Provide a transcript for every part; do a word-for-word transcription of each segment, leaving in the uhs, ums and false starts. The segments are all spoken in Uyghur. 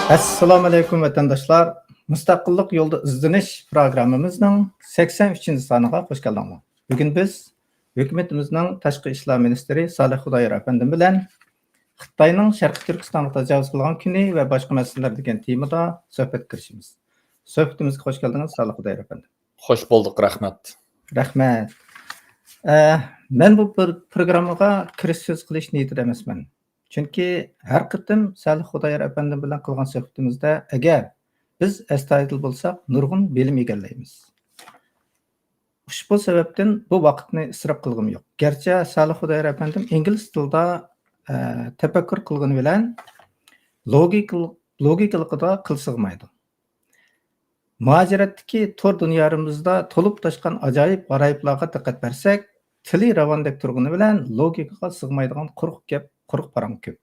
ئەسسالامۇ ئەلەيكۇم، ۋەتەنداشلار! مۇستەقىللىق يولىدا ئىزدىنىش پروگراممىمىزنىڭ سەكسەن ئۈچىنچى سانىغا خوش كەلدىڭلار. بۈگۈن بىز ھۆكۈمىتىمىزنىڭ تاشقى ئىشلار مىنىستىرى سالىھ خۇدايار ئەپەندىم بىلەن خىتاينىڭ شەرقىي تۈركىستانغا تاجاۋۇز قىلغان كۈنى ۋە باشقا مەسىلىلەر دېگەن تېمىدا سۆھبەتكە كىرىشىمىز. سۆھبىتىمىزگە خوش كەلدىڭىز، سالىھ خۇدايار ئەپەندىم. خوش بولدۇق، رەھمەت. رەھمەت. ئە، مەن بۇ پر-، پروگراممىغا كىرىش سۆز قىلىش نىيىتىدە ئەمەسمەن. چۈنكى ھەر قېتىم سالىھ خۇدايار ئەپەندىم بىلەن قىلغان سۆھبىتىمىزدە، ئەگەر بىز ئەستايىدىل بولساق، نۇرغۇن بىلىم ئىگىلەيمىز. ئۇشبۇ سەۋەبتىن بۇ ۋاقىتنى ئىسراپ قىلغۇم يوق. گەرچە سالىھ خۇدايار ئەپەندىم ئىنگلىز تىلىدا، ئە، تەپەككۇر قىلغىنى بىلەن لوگىكىل-، لوگىكىلىقىدا قىل سىغمايدۇ. مۇھاجىرەتتىكى تور دۇنيارىمىزدا تولۇپ تاشقان ئاجايىپ غارايىپلارغا دىققەت بەرسەك، تىلى راۋاندەك تۇرغىنى بىلەن لوگىكىغا سىغمايدىغان قۇرۇق گەپ، قۇرۇق پاراڭ كۆپ.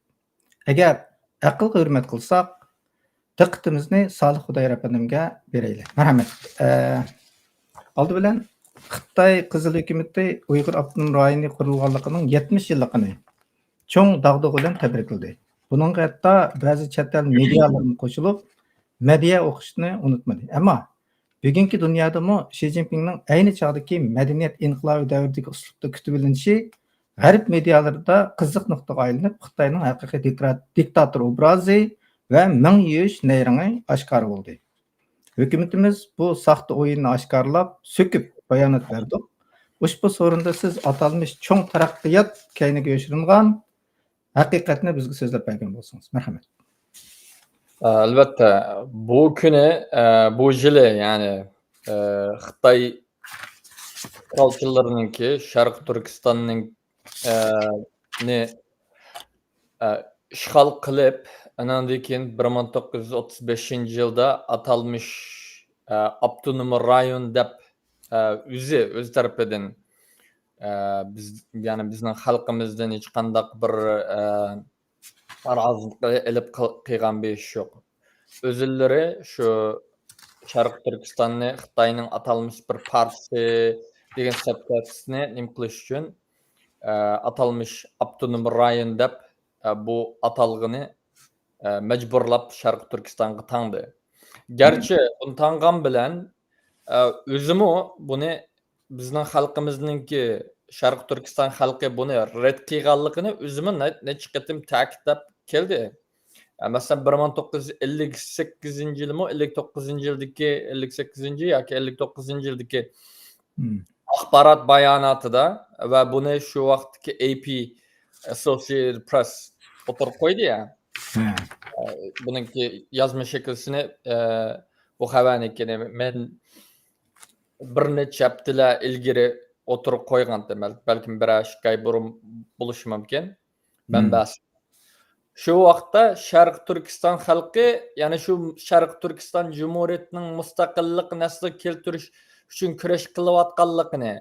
ئەگەر ئەقىلگە ھۆرمەت قىلساق، دىققىتىمىزنى سالىھ خۇدايار ئەپەندىمگە بېرەيلى. مەرھەمەت. ئە، ئالدى بىلەن خىتاي قىزىل ھۆكۈمىتى ئۇيغۇر ئاپتونوم رايونى قۇرۇلغانلىقىنىڭ يەتمىش يىللىقىنى چوڭ داغدۇغا بىلەن تەبرىكلىدى. بۇنىڭغا ھەتتا بەزى چەت ئەل مېدىيالىرىمۇ قوشۇلۇپ، مەدھىيە ئوقۇشنى ئۇنتۇمىدى. ئەمما بۈگۈنكى دۇنيادىمۇ شى جىنپىڭنىڭ ئەينى چاغدىكى مەدەنىيەت ئىنقىلابى دەۋرىدىكى ئۇسلۇبتا كۈتۈۋېلىنىشى غەرب مېدىيالىرىدا قىزىق نۇقتىغا ئايلىنىپ، خىتاينىڭ ھەقىقىي دىكرا-، دىكتاتور ئوبرازى ۋە مىڭ يۈش نەيرىڭى ئاشكارا بولدى. ھۆكۈمىتىمىز بۇ ساختا ئويۇننى ئاشكارىلاپ، سۆكۈپ بايانات بەردۇق. ئۇشبۇ سورۇندا سىز ئاتالمىش چوڭ تەرەققىيات كەينىگە يوشۇرۇنغان ھەقىقەتنى بىزگە سۆزلەپ بەرگەن بولسىڭىز. مەرھەمەت. ئە، ئەلۋەتتە، بۇ كۈنى، ئە، بۇ يىلى، يەنى، ئە، خىتاي ئىشغالچىلىرىنىڭكى شەرقىي تۈركىستاننىڭ، ئە، نى، ئە، ئىشغال قىلىپ، ئاناندىن كېيىن بىر مىڭ توققۇز يۈز ئوتتۇز بەشىنچى يىلدا ئاتالمىش، ئە، ئاپتونوم رايون دەپ، ئە، ئۆزى، ئۆز تەرىپىدىن، ئە، بىز، يەنى بىزنىڭ خەلقىمىزدىن ھېچقانداق بىر، ئە، رازىلىق ئېلىپ قىل-، قىلغان بىر ئىش يوق. ئۆزلىرى شۇ شەرقىي تۈركىستاننى خىتاينىڭ ئاتالمىش بىر پارچىسى دېگەن سەپكەسىنى نېمە قىلىش ئۈچۈن، ئە، ئاتالمىش ئاپتونوم رايون دەپ، ئە، بۇ ئاتالغىنى، ئە، مەجبۇرلاپ شەرقىي تۈركىستانغا تاڭدى. گەرچە بۇنى تاڭغان بىلەن، ئە، ئۆزىمۇ بۇنى بىزنىڭ خەلقىمىزنىڭكى، شەرقىي تۈركىستان خەلقى بۇنى رەت قىلغانلىقىنى ئۆزىمۇ نە-، نەچچە قېتىم تەكىتلەپ كەلدى. ئە، مەسىلەن، بىر مىڭ توققۇز يۈز ئەللىك سەككىزىنچى يىلىمۇ، ئەللىك توققۇزىنچى يىلدىكى، ئەللىك سەككىزىنچى ياكى ئەللىك توققۇزىنچى يىلدىكى مم. ئاخبارات باياناتىدا ۋە بۇنى شۇ ۋاقىتتىكى ئەي پى، ئەسسوسىيېتېد پرېس ئوتتۇرىغا قويدى يا. ھە. ئە، بۇنىڭكى يازما شەكلىسىنى، ئە، بۇ خەۋەرنىڭكىنى مەن بىر نەچچە ھەپتىلەر ئىلگىرى ئوتتۇرىغا قويغانتىم. بەل-، بەلكىم بىرەر ئىككى ئاي بۇرۇن بولۇشى مۇمكىن. مم. مەنبەسى. شۇ ۋاقىتتا شەرقىي تۈركىستان خەلقى، يەنى شۇ شەرقىي تۈركىستان جۇمھۇرىيىتىنىڭ مۇستەقىللىقىنى ئەسلىگە كەلتۈرۈش ئۈچۈن كۈرەش قىلىۋاتقانلىقىنى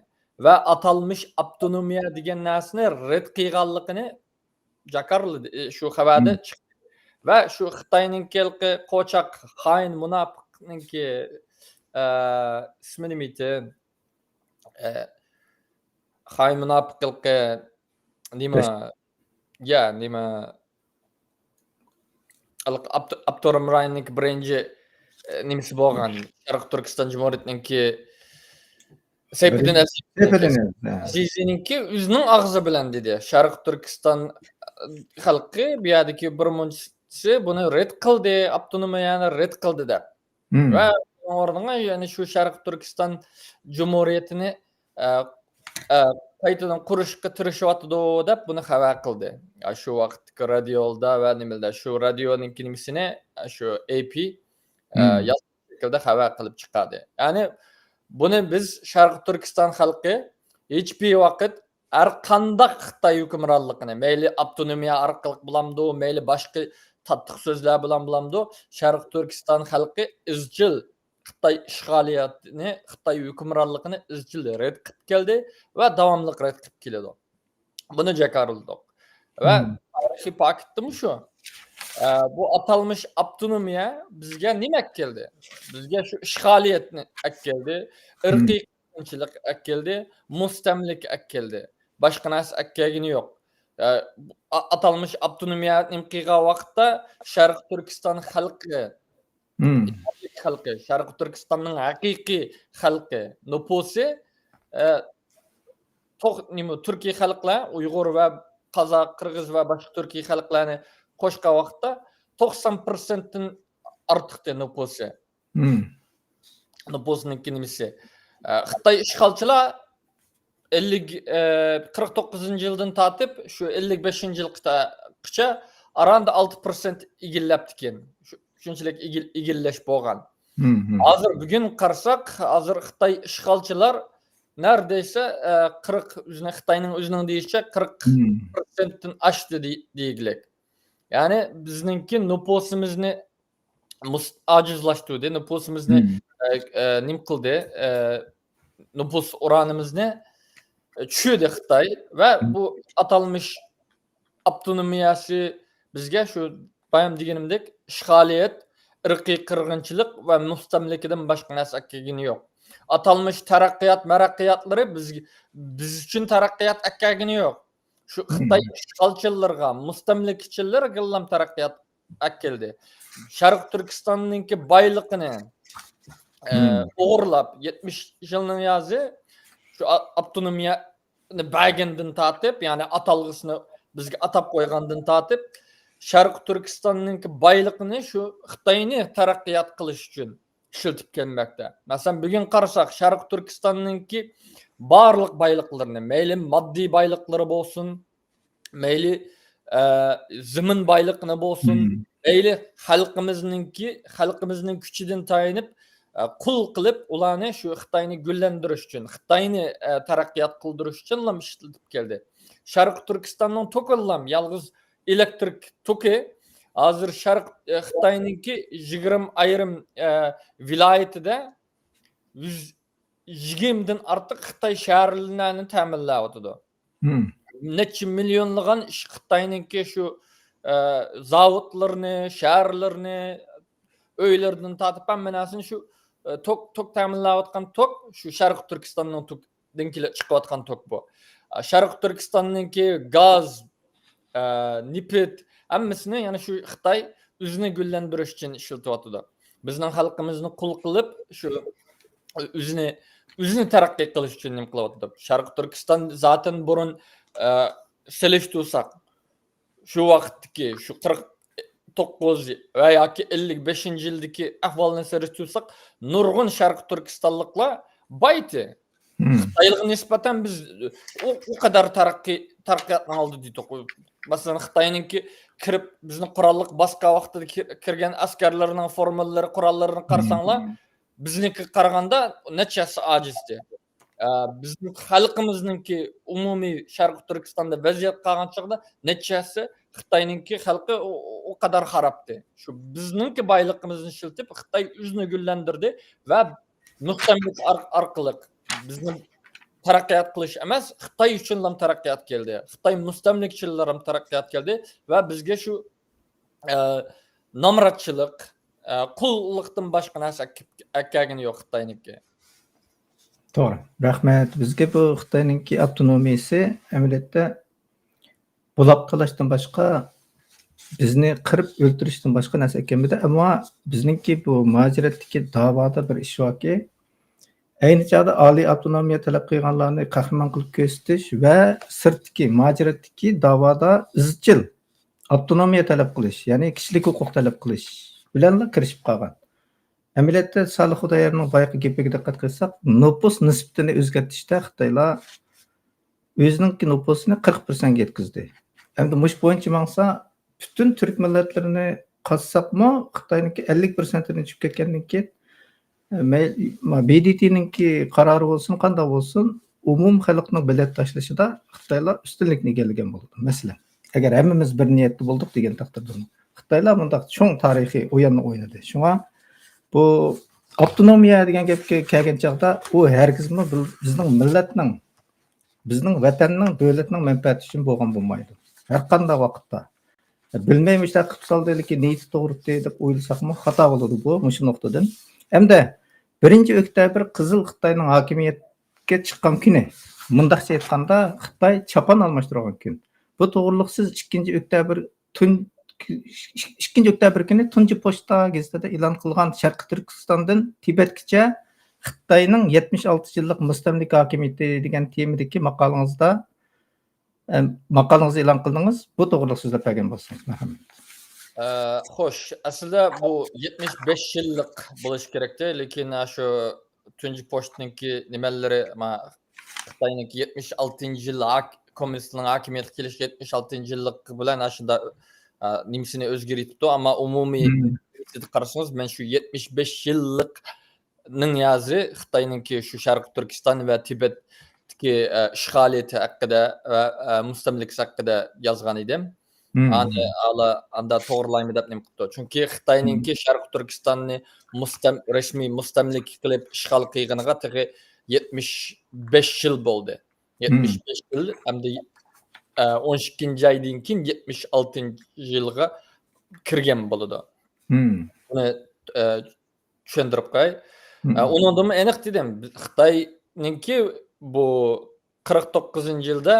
ۋە ئاتالمىش ئاپتونومىيە دېگەن نەرسىنى رەت قىلغانلىقىنى جاكارلىدى، ئى، شۇ خەۋەردە مم. چىقتى. ۋە شۇ خىتاينىڭكى ھېلىقى قوچاق خائىن مۇناپىقنىڭكى، ئە، ئىسمى نېمە ئىدى؟ ئە، خائىن مۇناپىق ھېلىقى نېمە؟ يا، نېمە؟ ھېلىقى ئاپتو-، ئاپتونوم رايوننىڭكى بىرىنچى، ئە، نېمىسى بولغان، شەرقىي تۈركىستان جۇمھۇرىيىتىنىڭكى سەيپىدىن ئەزىز. سەيپىدىن ئەزىز، ھە. ئەزىزىنىڭكى ئۆزىنىڭ ئاغزى بىلەن دېدى. شەرقىي تۈركىستان خەلقى بۇ يەردىكى بىر مۇنچىسى بۇنى رەت قىلدى، ئاپتونومىيەنى رەت قىلدى دەپ. مم. ۋە ئۇنىڭ ئورنىغا يەنە شۇ شەرقىي تۈركىستان جۇمھۇرىيىتىنى، ئە، ئە، قايتىدىن قۇرۇشقا تىرىشىۋاتىدۇ دەپ بۇنى خەۋەر قىلدى. ئە، شۇ ۋاقىتتىكى رادىيودا ۋە نېمىلەردە شۇ رادىيونىڭكى نېمىسىنى، ئە، شۇ ئەي پى، ئە، مم. يازما شەكىلدە خەۋەر قىلىپ چىقاردى. يەنى بۇنى بىز شەرقىي تۈركىستان خەلقى ھېچبىر ۋاقىت ھەر قانداق خىتاي ھۆكۈمرانلىقىنى، مەيلى ئاپتونومىيە ئارقىلىق بولامدۇ، مەيلى باشقا تاتلىق سۆزلەر بىلەن بولامدۇ، شەرقىي تۈركىستان خەلقى ئىزچىل خىتاي ئىشغالىيىتىنى، خىتاي ھۆكۈمرانلىقىنى ئىزچىل رەت قىلىپ كەلدى ۋە داۋاملىق رەت قىلىپ كېلىدۇ. بۇنى جاكارلىدۇق. ۋە مم. تارىخىي پاكىتتىمۇ شۇ. ئە، بۇ ئاتالمىش ئاپتونومىيە بىزگە نېمە ئەكەلدى؟ بىزگە شۇ ئىشغالىيەتنى ئەكەلدى، مم. ئىرقىي قىرغىنچىلىق ئەكەلدى، مۇستەملىكە ئەكەلدى. باشقا نەرسە ئەكەلگىنى يوق. ئە، ئا-، ئاتالمىش ئاپتونومىيە نېمە قىلغان ۋاقىتتا شەرقىي تۈركىستان خەلقى، مم. خەلقى، شەرقىي تۈركىستاننىڭ ھەقىقىي خەلقى، نوپۇسى، ئە، توق-، نېمە، تۈركىي خەلقلەر، ئۇيغۇر ۋە قازاق، قىرغىز ۋە باشقا تۈركىي خەلقلەرنى قوشقان ۋاقىتتا توقسان پىرسەنتتىن ئارتۇقتى نوپۇسى. مم. نوپۇسنىڭكى نېمىسى. ئە، خىتاي ئىشغالچىلار ئەللىك، ئە، قىرىق توققۇزىنچى يىلدىن تارتىپ شۇ ئەللىك بەشىنچى يىلغىچە ئاراندا ئالتە پىرسەنت ئىگىلەپتىكەن. شۇ، شۇنچىلىك ئىگىل-، ئىگىلەش بولغان. مم، مم. ھازىر بۈگۈن قارىساق، ھازىر خىتاي ئىشغالچىلار نەردەيسە، ئە، قىرىق، ئۆزىنىڭ، خىتاينىڭ ئۆزىنىڭ دېيىشىچە قىرىق پىرسەنتتىن مم. ئاشتى دېي-، دېگۈلەك. يەنى بىزنىڭكى نوپۇسىمىزنى مۇس-، ئاجىزلاشتۇردى، نوپۇسىمىزنى، مم. ئە، ئە، نېمە قىلدى، ئە، نوپۇس ئورانىمىزنى، ئە، چۈشۈردى خىتاي ۋە مم. بۇ ئاتالمىش ئاپتونومىيەسى بىزگە شۇ بايام دېگىنىمدەك ئىشغالىيەت، ئىرقىي قىرغىنچىلىق ۋە مۇستەملىكىدىن باشقا نەرسە ئەكەلگىنى يوق. ئاتالمىش تەرەققىيات، مەرەققىياتلىرى بىز، بىز ئۈچۈن تەرەققىيات ئەكەلگىنى يوق. شۇ خىتاي مم. ئىشغالچىلىرىغا، مۇستەملىكىچىلەرگىلا تەرەققىيات ئەكەلدى. شەرقىي تۈركىستاننىڭكى بايلىقىنى، ئە، مم. ئوغرىلاپ، يەتمىش يىلنىڭ يازى شۇ ئا-، ئاپتونومىيەنى بەرگەندىن تارتىپ، يەنى ئاتالغۇسىنى بىزگە ئاتاپ قويغاندىن تارتىپ، شەرقىي تۈركىستاننىڭكى بايلىقىنى شۇ خىتاينى تەرەققىيات قىلىش ئۈچۈن ئىشلىتىپ كەلمەكتە. مەسىلەن، بۈگۈن قارىساق، شەرقىي تۈركىستاننىڭكى بارلىق بايلىقلىرىنى، مەيلى ماددىي بايلىقلىرى بولسۇن، مەيلى، ئە، زېمىن بايلىقىنى بولسۇن، مم. مەيلى خەلقىمىزنىڭكى، خەلقىمىزنىڭ كۈچىدىن تايىنىپ، ئە، قۇل قىلىپ، ئۇلارنى شۇ خىتاينى گۈللەندۈرۈش ئۈچۈن، خىتاينى، ئە، تەرەققىيات قىلدۇرۇش ئۈچۈنلا ئىشلىتىپ كەلدى. شەرقىي تۈركىستاننىڭ توكىلا يالغۇز ئېلېكتىرىك توكى ھازىر شەرق، ئە، خىتاينىڭكى يىگىرمە ئايرىم، ئە، ۋىلايىتىدە يۈز يىگىرمىدىن ئارتۇق خىتاي شەھەرلىرىنى تەمىنلەۋاتىدۇ. مم. نەچچە مىليونلىغان ئىش-، خىتاينىڭكى شۇ، ئە، زاۋۇتلىرىنى، شەھەرلىرىنى، ئۆيلىرىدىن تارتىپ ھەممە نەرسىنى شۇ، ئە، توك، توك تەمىنلەۋاتقان توك، شۇ شەرقىي تۈركىستاننىڭ توكىدىن كېلىپ چىقىۋاتقان توك بۇ. ئە، شەرقىي تۈركىستاننىڭكى گاز، ئە، نېفىت، ھەممىسىنى يەنە شۇ خىتاي ئۆزىنى گۈللەندۈرۈش ئۈچۈن ئىشلىتىۋاتىدۇ. بىزنىڭ خەلقىمىزنى قۇل قىلىپ، شۇ ئۆزىنى، ئۆزىنى تەرەققىي قىلىش ئۈچۈن نېمە قىلىۋاتىدۇ؟ شەرقىي تۈركىستان زاتەن بۇرۇن، ئە، سېلىشتۇرساق، شۇ ۋاقىتتىكى، شۇ قىرىق توققۇز ۋە ياكى ئەللىك بەشىنچى يىلدىكى ئەھۋالنى سېلىشتۇرساق، نۇرغۇن شەرقىي تۈركىستانلىقلار بايتى. مم. خىتايلىققا نىسبەتەن بىز ئۇ، ئۇ قەدەر تەرەققىي، تەرەققىياتنىڭ ئالدىدا ئىدۇق. مەسىلەن، خىتاينىڭكى كىرىپ، بىزنى قوراللىق باسقان ۋاقتىدا كىر-، كىرگەن ئەسكەرلىرىنىڭ فورمىلىرى، قوراللىرىنى قارىساڭلار، مم. بىزنىڭكىگە قارىغاندا نەچچە ھەسسە ئاجىزدى. ئە، بىزنىڭ خەلقىمىزنىڭكى ئومۇمىي شەرقىي تۈركىستاندا ۋەزىيەت قالغان چاغدا نەچچە ھەسسە خىتاينىڭكى خەلقى ئۇ، ئۇ، ئۇ قەدەر خارابتى. شۇ بىزنىڭكى بايلىقىمىزنى ئىشلىتىپ، خىتاي ئۆزىنى گۈللەندۈردى ۋە مۇستەملىكە ئار-، ئارقىلىق بىزنىڭ تەرەققىيات قىلىش ئەمەس، خىتاي ئۈچۈنلا تەرەققىيات كەلدى. خىتاي مۇستەملىكىچىلەر ھەم تەرەققىيات كەلدى ۋە بىزگە شۇ، ئە، نامراتچىلىق، ئە، قۇللۇقتىن باشقا نەرسە ئەكىپ-، ئەكەلگىنى يوق خىتاينىڭكى. توغرا. رەھمەت. بىزگە بۇ خىتاينىڭكى ئاپتونومىيىسى ئەمەلىيەتتە بۇلاپ تالاشتىن باشقا، بىزنى قىرىپ ئۆلتۈرۈشتىن باشقا نەرسە ئەكەلمىدى. ئەمما بىزنىڭكى بۇ مۇھاجىرەتتىكى داۋادا بىر ئىش باركى، ئەينى چاغدا ئالىي ئاپتونومىيە تەلەپ قىلغانلارنى قەھرىمان قىلىپ كۆرسىتىش ۋە سىرتتىكى، مۇھاجىرەتتىكى داۋادا ئىزچىل ئاپتونومىيە تەلەپ قىلىش، يەنى كىشىلىك ھوقۇق تەلەپ قىلىش بىلەنلا كىرىشىپ قالغان. ئەمەلىيەتتە، سالىھ خۇدايارنىڭ بايىقى گېپىگە دىققەت قىلساق، نوپۇس نىسبىتىنى ئۆزگەرتىشتە خىتايلار ئۆزىنىڭكى نوپۇسىنى قىرىق پىرسەنتكە يەتكۈزدى. ئەمدى مۇشۇ بويىچە ماڭسا، پۈتۈن تۈرك مىللەتلىرىنى قازساقمۇ، خىتاينىڭكى ئەللىك پىرسەنتتىن چۈشۈپ كەتكەندىن كېيىن، مەي-، ما-، بى دى تىنىڭكى قارارى بولسۇن، قانداق بولسۇن، ئومۇم خەلقنىڭ بېلەت تاشلىشىدا خىتايلار ئۈستۈنلۈكنى ئىگىلىگەن بولىدۇ. مەسىلەن، ئەگەر ھەممىمىز بىر نىيەتتە بولدۇق دېگەن تەقدىردىمۇ. خىتايلار مۇنداق چوڭ تارىخىي ئويۇننى ئوينىدى. شۇڭا بۇ ئاپتونومىيە دېگەن گەپكە كەلگەن چاغدا، ئۇ ھەرگىزمۇ بىل-، بىزنىڭ مىللەتنىڭ، بىزنىڭ ۋەتەننىڭ، دۆلەتنىڭ مەنپەئەتى ئۈچۈن بولغان بولمايدۇ. ھەرقانداق ۋاقىتتا. بىلمەيمەن، مۇشۇنداق قىلىپ سالدى، لېكىن نىيىتى توغرىتى دەپ ئويلىساقمۇ خاتا بولىدۇ بۇ، مۇشۇ نۇقتىدىن. ئەمدى بىرىنچى ئۆكتەبىر قىزىل خىتاينىڭ ھاكىمىيەتكە چىققان كۈنى. مۇنداقچە ئېيتقاندا، خىتاي چاپان ئالماشتۇرغان كۈن. بۇ توغرىلىق سىز ئىككىنچى ئۆكتەبىر تۈن، ئىككىنچى ئۆكتەبىر كۈنى تۇنجى پوچتا گېزىتىدە ئېلان قىلغان شەرقىي تۈركىستاندىن تىبەتكىچە خىتاينىڭ يەتمىش ئالتە يىللىق مۇستەملىكە ھاكىمىيىتى دېگەن تېمىدىكى ماقالىڭىزدا، ئە، ماقالىڭىزنى ئېلان قىلدىڭىز. بۇ توغرىلىق سۆزلەپ بەرگەن بولسىڭىز، مەرھەمەت. ئە، خوش، ئەسلىدە بۇ يەتمىش بەش يىللىق بولۇشى كېرەكتى، لېكىن شۇ تۇنجى پوچتىنىڭكى نېمەلىرى، ما، خىتاينىڭكى يەتمىش ئالتىنچى يىل ھاك-، كوممۇنىستلارنىڭ ھاكىمىيەتكە كېلىشى يەتمىش ئالتىنچى يىللىق بىلەن ئاشۇنداق، ئە، نېمىسىنى ئۆزگىرىۋېتىپتۇ. ئەمما ئومۇمىي نېمىسىنى قارىسىڭىز، مەن شۇ يەتمىش بەش يىللىقنىڭ يازى خىتاينىڭكى شۇ شەرقىي تۈركىستان ۋە تىبەتتىكى، ئە، ئىشغالىيىتى ھەققىدە ۋە، ئە، مۇستەملىكىسى ھەققىدە يازغان ئىدىم. ئانى ئالا ئاندا توغرىلايمەن دەپ نېمە قىپتۇ. چۈنكى خىتاينىڭكى شەرقىي تۈركىستاننى مۇستەم-، رەسمىي مۇستەملىكە قىلىپ ئىشغال قىلغىنىغا تېخى يەتمىش بەش يىل بولدى. يەتمىش بەش يىل ھەمدە، ئە، ئون ئىككىنچى ئايدىن كېيىن يەتمىش ئالتىنچى يىلغا كىرگەن بولىدۇ. بۇنى، ئە، چۈشەندۈرۈپ قوياي. ئە، ئۇنىڭدىنمۇ ئېنىق دېدىم، خىتاينىڭكى بۇ قىرىق توققۇزىنچى يىلدا،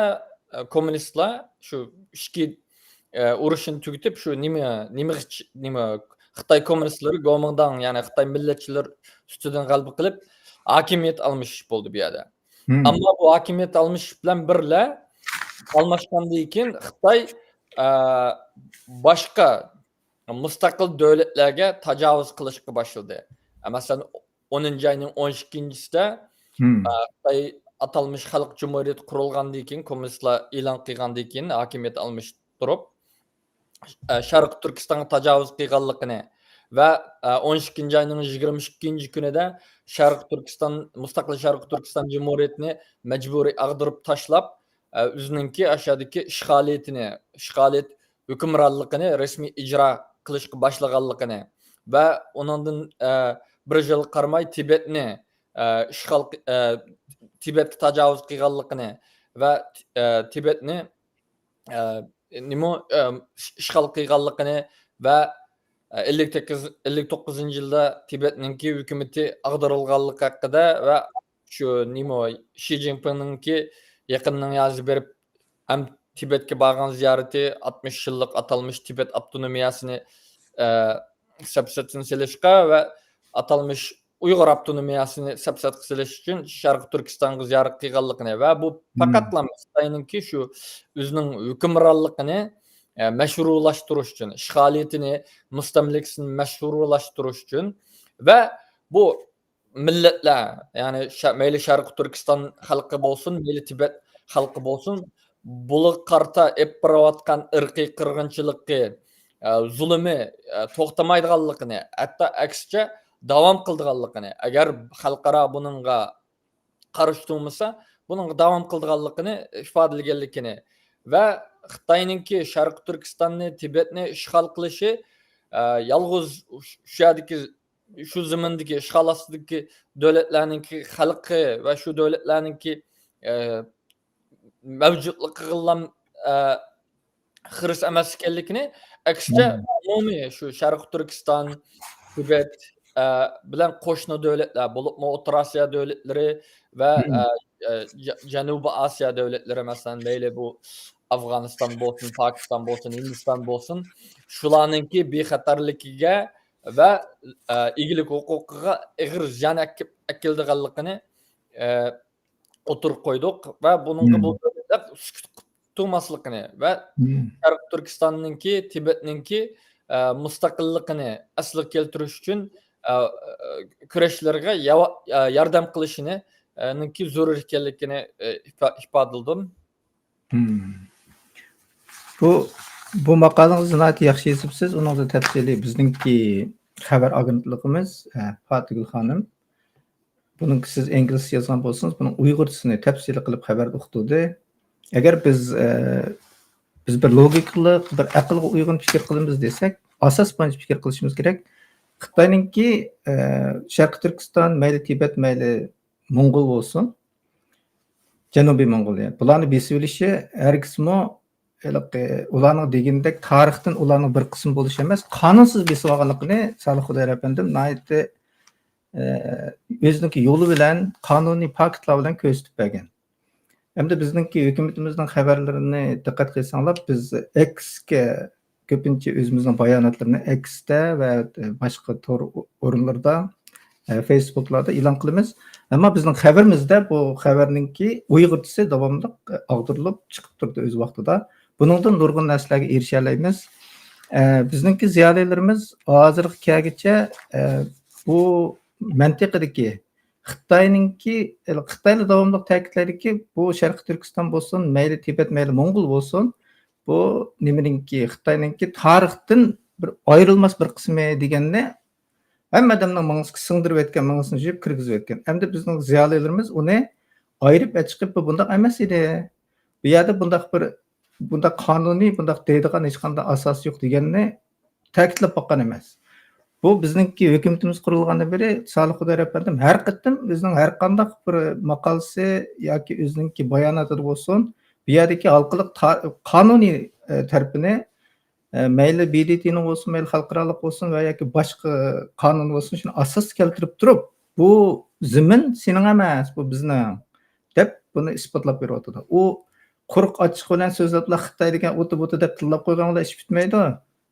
ئە، كوممۇنىستلار شۇ ئىچكى، ئە، ئۇرۇشنى تۈگىتىپ، شۇ نېمە، نېمىغىچ-، نېمە، خىتاي كوممۇنىستلىرى گومىنداڭ، يەنى خىتاي مىللەتچىلىرى ئۈستىدىن غەلىبە قىلىپ، ھاكىمىيەت ئالمىشىش بولدى بۇ يەردە. ئەمما بۇ ھاكىمىيەت ئالمىشىش بىلەن بىرلە، ئالماشقاندىن كېيىن خىتاي، ئە، باشقا مۇستەقىل دۆلەتلەرگە تاجاۋۇز قىلىشقا باشلىدى. مەسىلەن، ئونىنچى ئاينىڭ ئون ئىككىنچىسىدە، ئە، خىتاي ئاتالمىش خەلق جۇمھۇرىيىتى قۇرۇلغاندىن كېيىن، كوممۇنىستلار ئېلان قىلغاندىن كېيىن، ھاكىمىيەت ئالمىشتۇرۇپ، ئە، شەرقىي تۈركىستانغا تاجاۋۇز قىلغانلىقىنى ۋە، ئە، ئون ئىككىنچى ئاينىڭ يىگىرمە ئىككىنچى كۈنىدە شەرقىي تۈركىستان، مۇستەقىل شەرقىي تۈركىستان جۇمھۇرىيىتىنى مەجبۇرىي ئاغدۇرۇپ تاشلاپ، ئە، ئۆزىنىڭكى ئاشۇ يەردىكى ئىشغالىيىتىنى، ئىشغالىيەت ھۆكۈمرانلىقىنى رەسمىي ئىجرا قىلىشقا باشلىغانلىقىنى ۋە ئۇنىڭدىن، ئە، بىر يىل قارىماي تىبەتنى، ئە، ئىشغال، ئە، تىبەتكە تاجاۋۇز قىلغانلىقىنى ۋە، ئە، تىبەتنى، ئە، نېمە، ئە، ئىشغال قىلغانلىقىنى ۋە، ئە، ئەللىك سەككىز، ئەللىك توققۇزىنچى يىلدا تىبەتنىڭكى ھۆكۈمىتى ئاغدۇرۇلغانلىقى ھەققىدە ۋە شۇ نېمە، شى جىنپىڭنىڭكى يېقىننىڭ يازى بېرىپ، ھەم تىبەتكە بارغان زىيارىتى، ئاتمىش يىللىق ئاتالمىش تىبەت ئاپتونومىيەسىنى، ئە، سەپسەتىنى سېلىشقا ۋە ئاتالمىش ئۇيغۇر ئاپتونومىيەسىنى سەپسەتكە سېلىش ئۈچۈن شەرقىي تۈركىستانغا زىيارەت قىلغانلىقىنى ۋە بۇ پەقەتلا خىتاينىڭكى شۇ ئۆزىنىڭ ھۆكۈمرانلىقىنى، ئە، مەشرۇلاشتۇرۇش ئۈچۈن، ئىشغالىيىتىنى، مۇستەملىكىسىنى مەشرۇلاشتۇرۇش ئۈچۈن ۋە بۇ مىللەتلەر، يەنى شە-، مەيلى شەرقىي تۈركىستان خەلقى بولسۇن، مەيلى تىبەت خەلقى بولسۇن، بۇلارغا قارىتا ئېلىپ بېرىۋاتقان ئىرقىي قىرغىنچىلىقى، ئە، زۇلۇمى، ئە، توختىمايدىغانلىقىنى، ھەتتا ئەكسىچە داۋام قىلىدىغانلىقىنى، ئەگەر خەلقئارا بۇنىڭغا قارشى تۇرمىسا، بۇنىڭغا داۋام قىلىدىغانلىقىنى ئىپادىلىگەنلىكىنى ۋە خىتاينىڭكى شەرقىي تۈركىستاننى، تىبەتنى ئىشغال قىلىشى، ئە، يالغۇز شۇ يەردىكى، شۇ زېمىندىكى ئىشغال ئاستىدىكى دۆلەتلەرنىڭكى خەلقى ۋە شۇ دۆلەتلەرنىڭكى، ئە، مەۋجۇتلۇقىغىلا، ئە، خىرىس ئەمەس ئىكەنلىكىنى، ئەكسىچە، ئومۇمىي شۇ شەرقىي تۈركىستان، تىبەت، ئە، بىلەن قوشنا دۆلەتلەر، بولۇپمۇ ئوتتۇرا ئاسىيا دۆلەتلىرى ۋە، ئە، ئە، جە-، جەنۇبىي ئاسىيا دۆلەتلىرى، مەسىلەن، مەيلى بۇ ئافغانىستان بولسۇن، پاكىستان بولسۇن، ھىندىستان بولسۇن، شۇلارنىڭكى بىخەتەرلىكىگە ۋە، ئە، ئىگىلىك ھوقۇقىغا ئېغىر زىيان ئەكىپ-، ئەكېلىدىغانلىقىنى، ئە، ئوتتۇرىغا قويدۇق ۋە بۇنىڭغا بۇ دۆلەتلەر سۈكۈت قىلىپ تۇرماسلىقىنى ۋە شەرقىي تۈركىستاننىڭكى، تىبەتنىڭكى، ئە، مۇستەقىللىقىنى ئەسلىگە كەلتۈرۈش ئۈچۈن، ئە، كۈرەشلىرىگە ياۋا-، ئە، ياردەم قىلىشىنى، ئە، نىڭكى زۆرۈر ئىكەنلىكىنى، ئە، ئىپا-، ئىپادىلىدىم. بۇ، بۇ ماقالىڭىزنى ناھايىتى ياخشى يېزىپسىز. ئۇنىڭدا تەپسىلىي بىزنىڭكى خەۋەر ئاگېنتلىقىمىز، ئە، پاتىگۈل خانىم. بۇنىڭكى سىز ئىنگلىزچە يازغان بولسىڭىز، بۇنىڭ ئۇيغۇرچىسىنى تەپسىلىي قىلىپ خەۋەردە ئۇقتۇردى. ئەگەر بىز، ئە، بىز بىر لوگىكىلىق، بىر ئەقىلگە ئۇيغۇن پىكىر قىلىمىز دېسەك، ئاساس بويىچە پىكىر قىلىشىمىز كېرەك. خىتاينىڭكى، ئە، شەرقىي تۈركىستان، مەيلى تىبەت، مەيلى موڭغۇل بولسۇن، جەنۇبىي موڭغۇلىيە، بۇلارنى بېسىۋېلىشى ھەرگىزمۇ ھېلىقى ئۇلارنىڭ دېگىنىدەك تارىختىن ئۇلارنىڭ بىر قىسمى بولۇش ئەمەس، قانۇنسىز بېسىۋالغانلىقىنى سالىھ خۇدايار ئەپەندىم ناھايىتى، ئە، ئۆزىنىڭكى يولى بىلەن، قانۇنىي پاكىتلار بىلەن كۆرسىتىپ بەرگەن. ئەمدى بىزنىڭكى ھۆكۈمىتىمىزنىڭ خەۋەرلىرىنى دىققەت قىلساڭلار، بىز ئېكسكە كۆپىنچە ئۆزىمىزنىڭ باياناتلىرىنى ئېكستە ۋە باشقا تور ئورۇنلىرىدا، ئە، فېيسبۇكلاردا ئېلان قىلىمىز. ئەمما بىزنىڭ خەۋىرىمىزدە بۇ خەۋەرنىڭكى ئۇيغۇرچىسى داۋاملىق، ئە، ئاغدۇرۇلۇپ چىقىپ تۇرىدۇ ئۆز ۋاقتىدا. بۇنىڭدىن نۇرغۇن نەرسىلەرگە ئېرىشەلەيمىز. ئە، بىزنىڭكى زىيالىيلىرىمىز ھازىرغا كەلگۈچە، ئە، بۇ مەنتىقىدىكى خىتاينىڭكى، خىتايلا داۋاملىق تەكىتلەيدۇكى، بۇ شەرقىي تۈركىستان بولسۇن، مەيلى تىبەت، مەيلى موڭغۇل بولسۇن، بۇ نېمىنىڭكى، خىتاينىڭكى تارىختىن بىر ئايرىلماس بىر قىسمى دېگەننى ھەممە ئادەمنىڭ مېڭىسىگە سىڭدۈرۈپ ئۆتكەن، مېڭىسىنى يۇيۇپ كىرگۈزۈپ ئۆتكەن. ئەمدى بىزنىڭ زىيالىيلىرىمىز ئۇنى ئايرىپ ئەچىقىپ، بۇ بۇنداق ئەمەس ئىدى. بۇ يەردە بۇنداق بىر، بۇنداق قانۇنىي، بۇنداق دەيدىغان ھېچقانداق ئاساس يوق دېگەننى تەكىتلەپ باققان ئەمەس. بۇ بىزنىڭكى ھۆكۈمىتىمىز قۇرۇلغاندىن بېرى سالىھ خۇدايار ئەپەندىم ھەر قېتىم ئۆزىنىڭ ھەر قانداق بىر ماقالىسى ياكى ئۆزىنىڭكى باياناتىدا بولسۇن، بۇ يەردىكى ھالقىلىق تا-، قانۇنىي، ئە، تەرىپىنى، ئە، مەيلى ب د ت نىڭ بولسۇن، مەيلى خەلقئارالىق بولسۇن ۋە ياكى باشقا قانۇن بولسۇن، شۇنى ئاساس كەلتۈرۈپ تۇرۇپ، بۇ زېمىن سېنىڭ ئەمەس، بۇ بىزنىڭ، دەپ بۇنى ئىسپاتلاپ بېرىۋاتىدۇ. ئۇ قۇرۇق ئاچچىق بىلەن سۆزلەپلا خىتاي دېگەن ئۇتۇ بۇتۇ دەپ تىللاپ قويغان بىلەن ئىش پۈتمەيدۇ.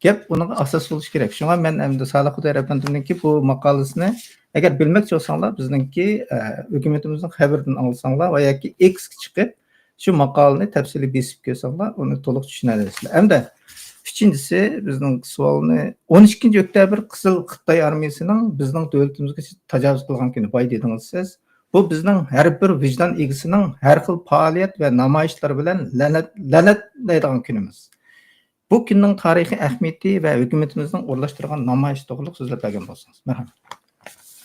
گەپ ئۇنىڭغا ئاساس بولۇشى كېرەك. شۇڭا مەن ئەمدى سالىھ خۇدايار ئەپەندىمنىڭكى بۇ ماقالىسىنى ئەگەر بىلمەكچى بولساڭلار، بىزنىڭكى، ئە، ھۆكۈمىتىمىزنىڭ خەۋىرىدىن ئاڭلىساڭلار ۋە ياكى ئېكسكە چىقىپ، شۇ ماقالىنى تەپسىلىي بېسىپ كۆرسەڭلار، ئۇنى تولۇق چۈشىنەلەيسىلەر. ئەمدى ئۈچىنچىسى، بىزنىڭ سوئالنى، ئون ئىككىنچى ئۆكتەبىر قىزىل خىتاي ئارمىيىسىنىڭ بىزنىڭ دۆلىتىمىزگە تاجاۋۇز قىلغان كۈنى، باي دېدىڭىز سىز. بۇ بىزنىڭ ھەر بىر ۋىجدان ئىگىسىنىڭ ھەر خىل پائالىيەت ۋە نامايىشلار بىلەن لەنەت-، لەنەتلەيدىغان كۈنىمىز. بۇ كۈننىڭ تارىخىي ئەھمىيىتى ۋە ھۆكۈمىتىمىزنىڭ ئورۇنلاشتۇرغان نامايىشى توغرىلىق سۆزلەپ بەرگەن بولسىڭىز. مەرھەمەت.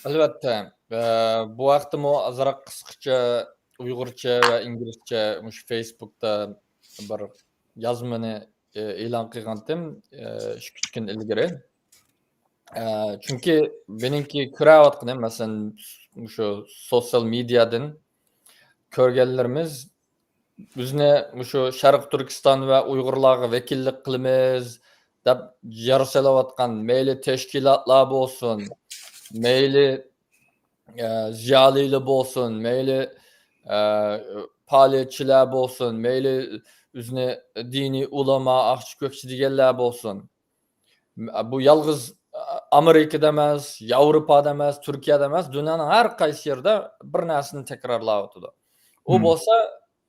ئەلۋەتتە، ئە، بۇ ھەقتىمۇ ئازراق قىسقىچە ئۇيغۇرچە ۋە ئىنگلىزچە مۇشۇ فېيسبۇكتا بىر يازمىنى، ئە، ئېلان قىلغانتىم، ئە، ئىككى، ئۈچ كۈن ئىلگىرى. ئە، چۈنكى مېنىڭكى كۆرەۋاتقىنىم، مەسىلەن، مۇشۇ سوتسىيال مېدىيادىن كۆرگەنلىرىمىز، بىزنى مۇشۇ شەرقىي تۈركىستان ۋە ئۇيغۇرلارغا ۋەكىللىك قىلىمىز دەپ جار سېلىۋاتقان مەيلى تەشكىلاتلار بولسۇن، مەيلى، ئە، زىيالىيلار بولسۇن، مەيلى، ئە، پائالىيەتچىلەر بولسۇن، مەيلى ئۆزىنى دىنىي ئۇلىما، ئاقچى كۆكچى دېگەنلەر بولسۇن. بۇ يالغۇز ئامېرىكىدا ئەمەس، ياۋروپادا ئەمەس، تۈركىيەدە ئەمەس، دۇنيانىڭ ھەر قايسى يېرىدە بىر نەرسىنى تەكرارلاۋاتىدۇ. ئۇ مم. بولسا،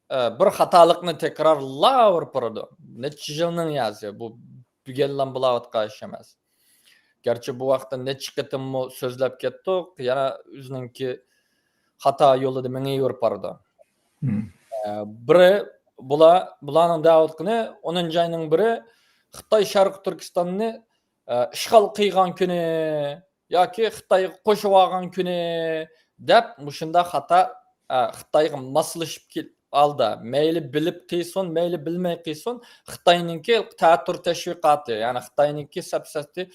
ئە، بىر خاتالىقنى تەكرارلاۋېرىپ بارىدۇ. نەچچە يىلنىڭ يازى، بۇ بۈگۈنلا بولاۋاتقان ئىش ئەمەس. گەرچە بۇ ھەقتە نەچچە قېتىممۇ سۆزلەپ كەتتۇق، يەنە ئۆزىنىڭكى خاتا يولىدا مېڭىۋېرىپ بارىدۇ. مم. ئە، بىرى، بۇلار، بۇلارنىڭ دەۋاتقىنى، ئونىنچى ئاينىڭ بىرى خىتاي شەرقىي تۈركىستاننى، ئە، ئىشغال قىلغان كۈنى ياكى خىتايغا قوشۇۋالغان كۈنى دەپ مۇشۇنداق خاتا، ئە، خىتايغا ماسلىشىپ كېل-، ھالدا، مەيلى بىلىپ قىلسۇن، مەيلى بىلمەي قىلسۇن، خىتاينىڭكى تەتۈر تەشۋىقاتى، يەنى خىتاينىڭكى سەپسەتى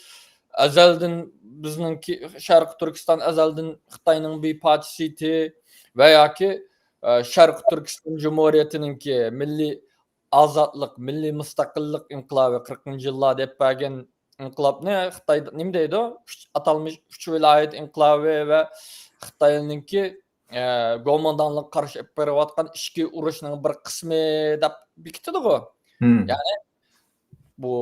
ئەزەلدىن بىزنىڭكى شەرقىي تۈركىستان ئەزەلدىن خىتاينىڭ بىر پارچىسى ئىدى ۋە ياكى، ئە، شەرقىي تۈركىستان جۇمھۇرىيىتىنىڭكى مىللىي ئازادلىق، مىللىي مۇستەقىللىق ئىنقىلابى، قىرىقىنچى يىللار دەپ بەرگەن ئىنقىلابنى خىتايدا نېمە دەيدۇ؟ ئۈچ، ئاتالمىش ئۈچ ۋىلايەت ئىنقىلابى ۋە خىتاينىڭكى، ئە، گومىنداڭلىققا قارشى ئېلىپ بېرىۋاتقان ئىچكى ئۇرۇشنىڭ بىر قىسمى دەپ بېكىتىدىغۇ. مم. يەنى بۇ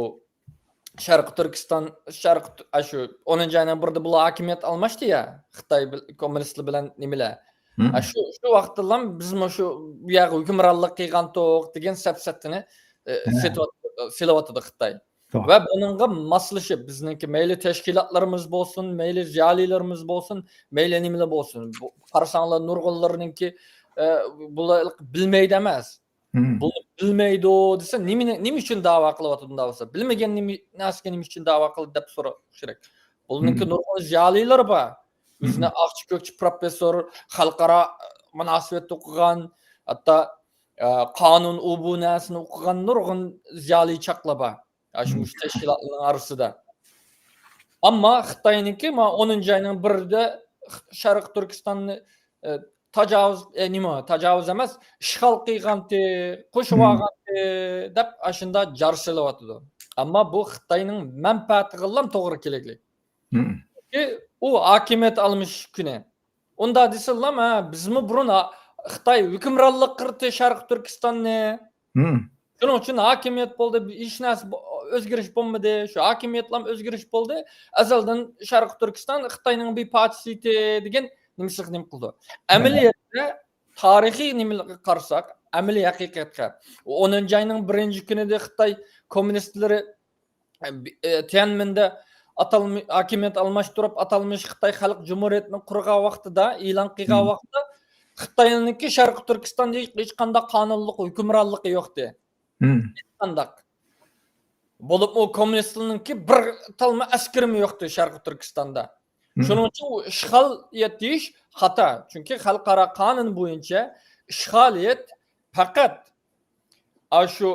شەرقىي تۈركىستان، شەرقىي تۈ-، ئاشۇ ئونىنچى ئاينىڭ بىرىدە بۇلار ھاكىمىيەت ئالماشتى يا، خىتاي بىل-، كوممۇنىستلار بىلەن نېمىلەر. مم. ئاشۇ، شۇ ۋاقىتتىلا بىزمۇ شۇ بۇ يەرگە ھۆكۈمرانلىق قىلغانتۇق دېگەن سەپسەتىنى، ئە، ھە. سېتىۋات-، سېلىۋاتىدۇ خىتاي. توغرا. ۋە بۇنىڭغا ماسلىشىپ، بىزنىڭكى مەيلى تەشكىلاتلىرىمىز بولسۇن، مەيلى زىيالىيلىرىمىز بولسۇن، مەيلى نېمىلەر بولسۇن، بۇ، قارىساڭلار نۇرغۇنلىرىنىڭكى، ئە، بۇلار بىلمەيدۇ ئەمەس. مم. بۇنى بىلمەيدۇ دېسە، نېمىنى، نېمە ئۈچۈن داۋا قىلىۋاتىدۇ ئۇنداق بولسا؟ بىلمىگەن نېمە، نەرسىگە نېمە ئۈچۈن داۋا قىلدى دەپ سوراش كېرەك. بۇنىڭكى مم. نۇرغۇن زىيالىيلىرى بار. مم. ئۆزىنى ئاقچى كۆكچى پروفېسسور، خەلقئارا مۇناسىۋەتتە ئوقۇغان، ھەتتا، ئە، قانۇن ئۇ بۇ نەرسىنى ئوقۇغان نۇرغۇن زىيالىي چاقلار بار. ئاشۇ مم. مۇشۇ تەشكىلاتلارنىڭ ئارىسىدا. ئەمما خىتاينىڭكى ما ئونىنچى ئاينىڭ بىرىدە شەرقىي تۈركىستاننى، ئە، تاجاۋۇز، ئە، نېمە، تاجاۋۇز ئەمەس، ئىشغال قىلغانتى، قوشۇۋالغانتى دەپ ئاشۇنداق جار سېلىۋاتىدۇ. ئەمما بۇ خىتاينىڭ مەنپەئەتىگىلا توغرا كېلەكلىك. مم. چۈنكى ئۇ ھاكىمىيەت ئالمىشىش كۈنى. ئۇنداق دېسىلام، ھە، بىزمۇ بۇرۇن ھا-، خىتاي ھۆكۈمرانلىق قىلدى شەرقىي تۈركىستاننى. مم. شۇنىڭ ئۈچۈن ھاكىمىيەت بولدى، ھېچ نەرسە بو-، ئۆزگىرىش بولمىدى. شۇ ھاكىمىيەتلام ئۆزگىرىش بولدى. ئەزەلدىن شەرقىي تۈركىستان خىتاينىڭ بىر پارچىسى ئىدى دېگەن نېمىسىغا نېمە قىلىدۇ. ئەمەلىيەتتە تارىخىي نېمىلەرگە قارىساق، ئەمەلىي ھەقىقەتكە، ئونىنچى ئاينىڭ بىرىنچى كۈنىدە خىتاي كوممۇنىستلىرى، ئە، بى-، ئە، تيەنمىندە ئاتالمى-، ھاكىمىيەت ئالماشتۇرۇپ، ئاتالمىش خىتاي خەلق جۇمھۇرىيىتىنى قۇرغان ۋاقتىدا، ئېلان قىلغان مم. ۋاقتىدا، خىتاينىڭكى شەرقىي تۈركىستاندا ھېچ-، ھېچقانداق قانۇنلۇق ھۆكۈمرانلىقى يوقتى. مم. ھېچقانداق. بولۇپمۇ كوممۇنىستلارنىڭكى بىر تالما ئەسكىرىمۇ يوقتى شەرقىي تۈركىستاندا. مم. شۇنىڭ ئۈچۈن ئۇ ئىشغالىيەت دېيىش خاتا. چۈنكى خەلقئارا قانۇن بويىچە ئىشغالىيەت پەقەت ئاشۇ،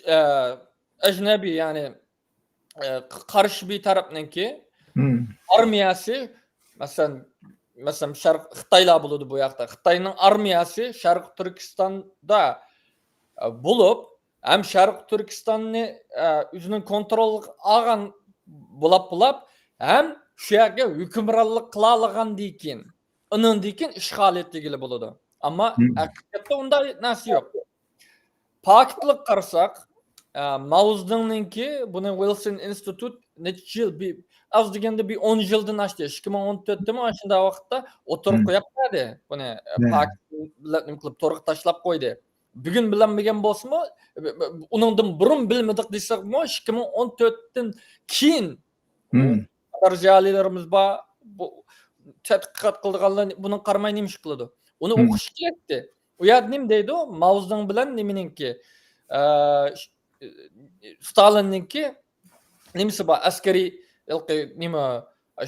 ئە، ئەجنەبىي، يەنى، ئە، قارشى بىر تەرەپنىڭكى مم. ئارمىيەسى، مەسىلەن، مەسىلەن، شەرق خىتايلار بولىدۇ بۇ ياقتا. خىتاينىڭ ئارمىيەسى شەرقىي تۈركىستاندا، ئە، بولۇپ، ھەم شەرقىي تۈركىستاننى، ئە، ئۆزىنىڭ كونترولىغا ئالغان بولاپ، بولاپ، ھەم شۇ يەرگە ھۆكۈمرانلىق قىلالىغاندىن كېيىن، ئۇنىڭدىن كېيىن ئىشغالىيەت دېگىلى بولىدۇ. ئەمما مم. ھەقىقەتتە ئۇنداق نەرسە يوق. پاكىتلىق قارىساق، ئە، ماۋزېدۇڭنىڭكى، بۇنى ۋىلسون ئىنستىتۇت نەچچە يىل، بىر، ئاز دېگەندە بىر ئون يىلدىن ئاشتى. ئىككى مىڭ ئون تۆتتىمۇ ئاشۇنداق ۋاقىتتا ئوتتۇرىغا مم. قويۇپ بەردى. بۇنى، ئە، مم. پاكىت بىلەن نېمە قىلىپ تورغا تاشلاپ قويدى. بۈگۈن بىلەلمىگەن بولسىمۇ، ئۇنىڭدىن بۇرۇن بىلمىدۇق دېسەكمۇ، ئىككى مىڭ ئون تۆتتىن كېيىن مم. قاتار زىيالىيلىرىمىز بار، بۇ تەتقىقات قىلىدىغانلار بۇنىڭغا قارىماي نېمە ئىش قىلىدۇ؟ ئۇنى مم. ئوقۇش كېرەكتى. ئۇ يەردە نېمە دەيدۇ؟ ماۋزېدۇڭ بىلەن نېمىنىڭكى، ئە، ش-، ستالىننىڭكى نېمىسى بار؟ ئەسكىرىي، ھېلىقى نېمە،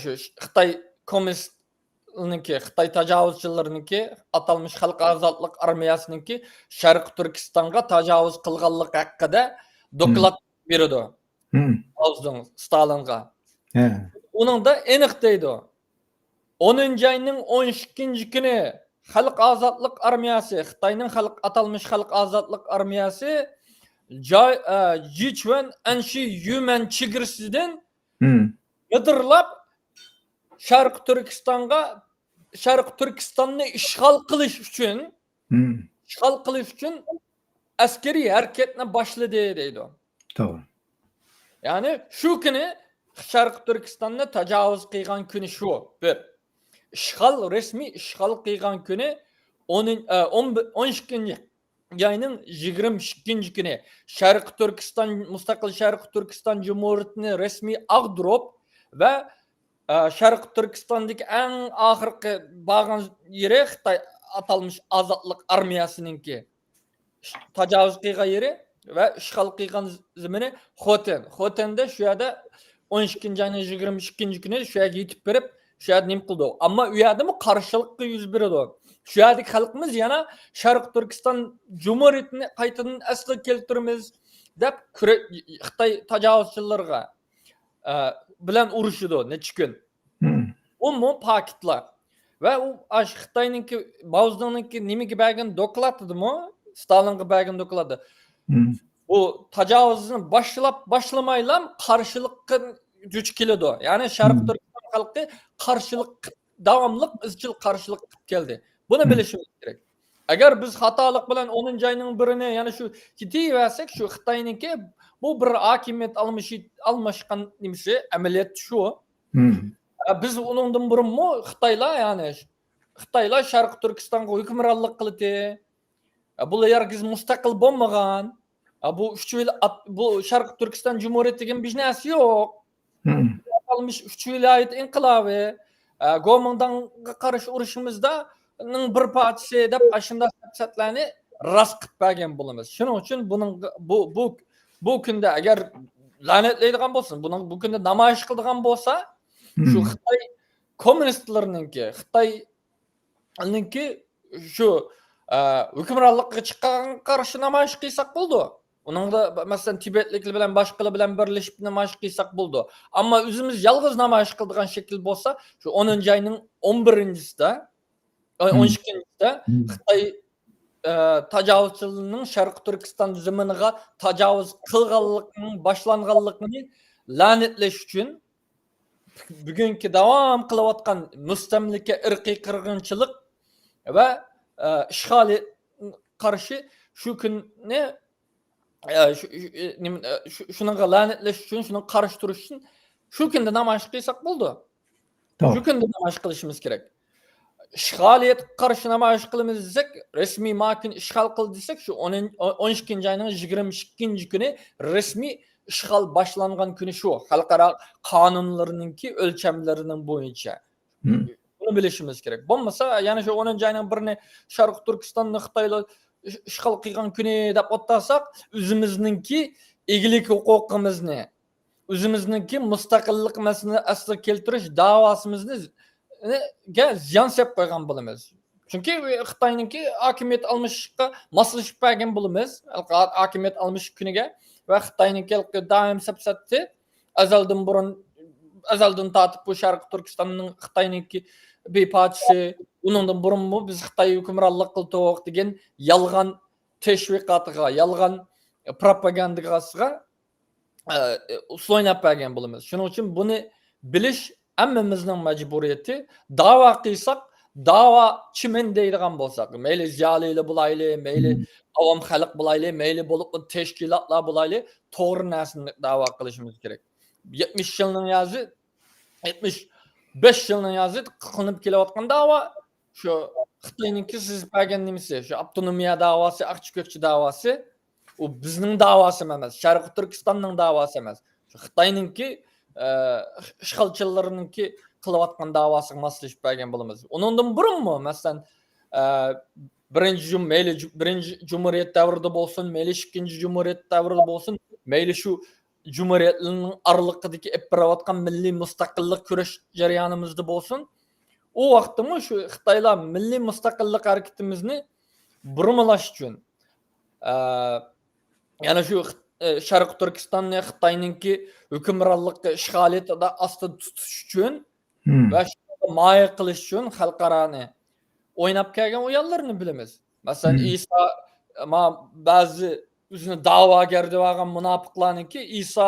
شۇ خىتاي كوممۇنىستلىرىنىڭكى، خىتاي تاجاۋۇزچىلىرىنىڭكى، ئاتالمىش خەلق ئازادلىق ئارمىيەسىنىڭكى شەرقىي تۈركىستانغا تاجاۋۇز قىلغانلىقى ھەققىدە دوكلات بېرىدۇ. مم. ماۋزېدۇڭ ستالىنغا. ھە. ئۇنىڭدا ئېنىق دەيدۇ. ئونىنچى ئاينىڭ ئون ئىككىنچى كۈنى خەلق ئازادلىق ئارمىيەسى، خىتاينىڭ خەلق، ئاتالمىش خەلق ئازادلىق ئارمىيەسى جاي-، ئە، جىچۈەن ئەنشى يۈمەن چېگرىسىدىن مم. مىدىرلاپ شەرقىي تۈركىستانغا، شەرقىي تۈركىستاننى ئىشغال قىلىش ئۈچۈن، مم. ئىشغال قىلىش ئۈچۈن ئەسكىرىي ھەرىكەتنى باشلىدى دەيدۇ. توغرا. يەنى شۇ كۈنى شەرقىي تۈركىستاننى تاجاۋۇز قىلغان كۈنى شۇ، بىر. ئىشغال، رەسمىي ئىشغال قىلغان كۈنى ئون، ئە، ئون، ئون ئىككىنچى ئاينىڭ يىگىرمە ئىككىنچى كۈنى شەرقىي تۈركىستان، مۇستەقىل شەرقىي تۈركىستان جۇمھۇرىيىتىنى رەسمىي ئاغدۇرۇپ ۋە، ئە، شەرقىي تۈركىستاندىكى ئەڭ ئاخىرقى بارغان يېرى خىتاي ئاتالمىش ئازادلىق ئارمىيەسىنىڭكى تاجاۋۇز قىلغان يېرى ۋە ئىشغال قىلغان زېمىنى خوتەن. خوتەندە شۇ يەردە ئون ئىككىنچى ئاينىڭ يىگىرمە ئىككىنچى كۈنى شۇ يەرگە يېتىپ بېرىپ، شۇ يەردە نېمە قىلدى؟ ئەمما ئۇ يەردىمۇ قارشىلىققا يۈز بېرىدۇ. شۇ يەردىكى خەلقىمىز يەنە شەرقىي تۈركىستان جۇمھۇرىيىتىنى قايتىدىن ئەسلىگە كەلتۈرىمىز دەپ كۈرە-، خىتاي تاجاۋۇزچىلىرىغا، ئە، بىلەن ئۇرۇشىدۇ نەچچە كۈن. مم. ئۇمۇ پاكىتلار. ۋە ئۇ ئاشۇ خىتاينىڭكى، ماۋزېدۇڭنىڭكى نېمىگە بەرگەن دوكلاتىدىمۇ؟ ستالىنغا بەرگەن دوكلاتىدا. مم. بۇ تاجاۋۇزنى باشلاپ باشلىمايلا قارشىلىققا دۇچ كېلىدۇ. يەنى شەرقىي مم. تۈركىستان خەلقى قارشىلىق، داۋاملىق ئىزچىل قارشىلىق قىلىپ كەلدى. بۇنى مم. بىلىشىمىز كېرەك. ئەگەر بىز خاتالىق بىلەن ئونىنچى ئاينىڭ بىرىنى يەنە شۇ كېتىۋەرسەك، شۇ خىتاينىڭكى بۇ بىر ھاكىمىيەت ئالمىشى-، ئالماشقان نېمىسى، ئەمەلىيەت شۇ. مم. ئە، بىز ئۇنىڭدىن بۇرۇنمۇ خىتايلار، يەنى خىتايلار شەرقىي تۈركىستانغا ھۆكۈمرانلىق قىلدى. ئە، بۇلار ھەرگىز مۇستەقىل بولمىغان. ئە، بۇ ئۈچ ۋىل-، ئات-، بۇ شەرقىي تۈركىستان جۇمھۇرىيىتى دېگەن بىر نەرسە يوق. مم. ئاتالمىش ئۈچ ۋىلايەت ئىنقىلابى، ئە، گومىنداڭغا قارشى ئۇرۇشىمىزدا نىڭ بىر پارچىسى دەپ ئاشۇنداق سەپسەتلەرنى راست قىلىپ بەرگەن بولىمىز. شۇنىڭ ئۈچۈن بۇنىڭ، بۇ، بۇ، بۇ كۈندە ئەگەر لەنەتلەيدىغان بولسا، بۇنىڭ بۇ كۈندە نامايىش قىلىدىغان بولسا، شۇ مم. خىتاي كوممۇنىستلىرىنىڭكى، خىتاينىڭكى شۇ، ئە، ھۆكۈمرانلىققا چىققانغا قارشى نامايىش قىلساق بولىدۇ. ئۇنىڭدا، مەسىلەن، تىبەتلىكلەر بىلەن باشقىلار بىلەن بىرلىشىپ نامايىش قىلساق بولىدۇ. ئەمما ئۆزىمىز يالغۇز نامايىش قىلىدىغان شەكىل بولسا، شۇ ئونىنچى ئاينىڭ ئون بىرىنچىسىدە، ئاي، مم. ئون ئىككىنچىسىدە مم. خىتاي، ئە، تاجاۋۇزچىلىرىنىڭ شەرقىي تۈركىستان زېمىنىغا تاجاۋۇز قىلغانلىقىنىڭ باشلانغانلىقىنى لەنەتلەش ئۈچۈن، بۈگۈنكى داۋام قىلىۋاتقان مۇستەملىكە، ئىرقىي قىرغىنچىلىق ۋە، ئىشغالىيەتكە قارشى شۇ كۈننى، ئە، شۇ، شۇ، ئە، نېمە، ئە، شۇ، شۇنىڭغا لەنەتلەش ئۈچۈن، شۇنىڭغا قارشى تۇرۇش ئۈچۈن شۇ كۈندە نامايىش قىلساق بولىدۇ. شۇ كۈندە نامايىش قىلىشىمىز كېرەك. ئىشغالىيەتكە قارشى نامايىش قىلىمىز دېسەك، رەسمىي ما كۈنى ئىشغال قىلدى دېسەك، شۇ ئون، ئون ئىككىنچى ئاينىڭ يىگىرمە ئىككىنچى كۈنى رەسمىي ئىشغال باشلانغان كۈنى شۇ، خەلقئارا قانۇنلىرىنىڭكى ئۆلچەملىرىنىڭ بويىچە. بۇنى بىلىشىمىز كېرەك. بولمىسا، يەنە شۇ ئونىنچى ئاينىڭ بىرىنى شەرقىي تۈركىستاننى خىتايلار ئىش-، ئىشغال قىلغان كۈنى دەپ ئوتتۇرساق، ئۆزىمىزنىڭكى ئىگىلىك ھوقۇقىمىزنى، ئۆزىمىزنىڭكى مۇستەقىللىق مەسىلىنى ئەسلىگە كەلتۈرۈش داۋاسىمىزنى، گە زىيان سېلىپ قويغان بولىمىز. چۈنكى خىتاينىڭكى ھاكىمىيەت ئالمىشىشقا ماسلىشىپ بەرگەن بولىمىز. ھاكىمىيەت ئالمىشىش كۈنىگە ۋە خىتاينىڭكى دائىم سەپسەتىسى ئەزەلدىن بۇرۇن، ئەزەلدىن تارتىپ بۇ شەرقىي تۈركىستاننىڭ خىتاينىڭكى بىر پارچىسى، ئۇنىڭدىن بۇرۇنمۇ بىز خىتاي ھۆكۈمرانلىق قىلدۇق دېگەن يالغان تەشۋىقاتىغا، يالغان پروپاگاندىغا، ئە، ئۇسسۇل ئويناپ بەرگەن بولىمىز. شۇنىڭ ئۈچۈن بۇنى بىلىش ھەممىمىزنىڭ مەجبۇرىيىتى. داۋا قىلساق، داۋاچىمەن دەيدىغان بولساق، مەيلى زىيالىيلار بولايلى، مەيلى ئاۋام خەلق بولايلى، مەيلى بولۇپمۇ تەشكىلاتلار بولايلى، توغرا نەرسىنى داۋا قىلىشىمىز كېرەك. يەتمىش يىلنىڭ يازى، يەتمىش بەش يىلنىڭ يازى قىلىنىپ كېلىۋاتقان داۋا شۇ خىتاينىڭكى سىزىپ بەرگەن نېمىسى، شۇ ئاپتونومىيە داۋاسى، ئاقچى كۆكچى داۋاسى، ئۇ بىزنىڭ داۋاسى ئەمەس، شەرقىي تۈركىستاننىڭ داۋاسى ئەمەس. شۇ خىتاينىڭكى، ئە، ئىشغالچىلىرىنىڭكى قىلىۋاتقان داۋاسىغا ماسلىشىپ بەرگەن بولىمىز. ئۇنىڭدىن بۇرۇنمۇ، مەسىلەن، ئە، بىرىنچى جۇم-، مەيلى جۇ-، بىرىنچى جۇمھۇرىيەت دەۋرىدە بولسۇن، مەيلى ئىككىنچى جۇمھۇرىيەت دەۋرىدە بولسۇن، مەيلى شۇ جۇمھۇرىيەتلەرنىڭ ئارىلىقىدىكى ئېلىپ بېرىۋاتقان مىللىي مۇستەقىللىق كۈرەش جەريانىمىزدا بولسۇن، ئۇ ۋاقىتتىمۇ شۇ خىتايلار مىللىي مۇستەقىللىق ھەرىكىتىمىزنى بۇرمىلاش ئۈچۈن، ئە، يەنە شۇ خىت-، ئە، شەرقىي تۈركىستاننى خىتاينىڭكى ھۆكۈمرانلىقى ئىشغالىيىتىدە ئاستىدا تۇتۇش ئۈچۈن ۋە شۇنىڭغا مايىل قىلىش ئۈچۈن خەلقئارانى ئويناپ كەلگەن ئويۇنلىرىنى بىلىمىز. مەسىلەن، ئىسا، ما، بەزى ئۆزىنى داۋاگەر دەپ ئالغان مۇناپىقلارنىڭكى ئىسا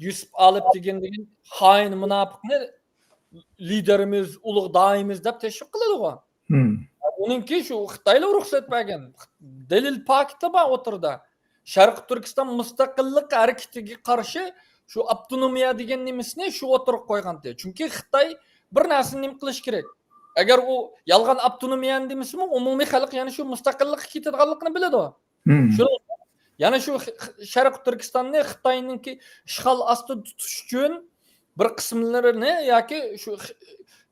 يۈسۈپ ئالىپ دېگەن، دېگەن خائىن مۇناپىقنى لىدېرىمىز، ئۇلۇغ دائىيىمىز دەپ تەشۋىق قىلىدىغۇ. ئۇنىڭكى شۇ خىتايلار رۇخسەت بەرگەن. دەلىل پاكىتى بار ئوتتۇرىدا. شەرقىي تۈركىستان مۇستەقىللىق ھەرىكىتىگە قارشى شۇ ئاپتونومىيە دېگەن نېمىسىنى شۇ ئوتتۇرىغا قويغانتى. چۈنكى خىتاي بىر نەرسىنى نېمە قىلىش كېرەك؟ ئەگەر ئۇ يالغان ئاپتونومىيەنى دېمىسىمۇ، ئومۇمىي خەلق يەنە شۇ مۇستەقىللىققا كېتىدىغانلىقىنى بىلىدۇ. شۇ، يەنە شۇ خ-، خ-، شەرقىي تۈركىستاننى خىتاينىڭكى ئىشغال ئاستىدا تۇتۇش ئۈچۈن بىر قىسىملىرىنى ياكى شۇ خ-،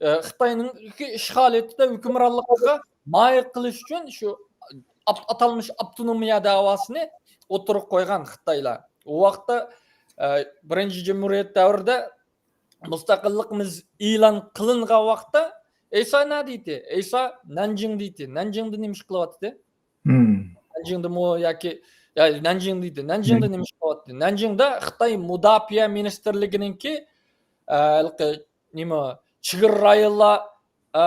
ئە، خىتاينىڭكى ئىشغالىيىتىدە ھۆكۈمرانلىقىغا مايىل قىلىش ئۈچۈن شۇ ئاپ-، ئاتالمىش ئاپتونومىيە داۋاسىنى ئوتتۇرىغا قويغان خىتايلار. ئۇ ۋاقىتتا، ئە، بىرىنچى جۇمھۇرىيەت دەۋرىدە مۇستەقىللىقىمىز ئېلان قىلىنغان ۋاقىتتا ئىسا نەدە ئىدى؟ ئىسا نەنجىڭدە ئىدى. نەنجىڭدە نېمە ئىش قىلىۋاتىدۇ؟ نەنجىڭدىمۇ ياكى، يا، نەنجىڭدە ئىدى. نەنجىڭدە نېمە ئىش قىلىۋاتىدۇ؟ نەنجىڭدە خىتاي مۇداپىئە مىنىستىرلىكىنىڭكى، ئە، ھېلىقى نېمە، چېگرا رايونلار، ئە،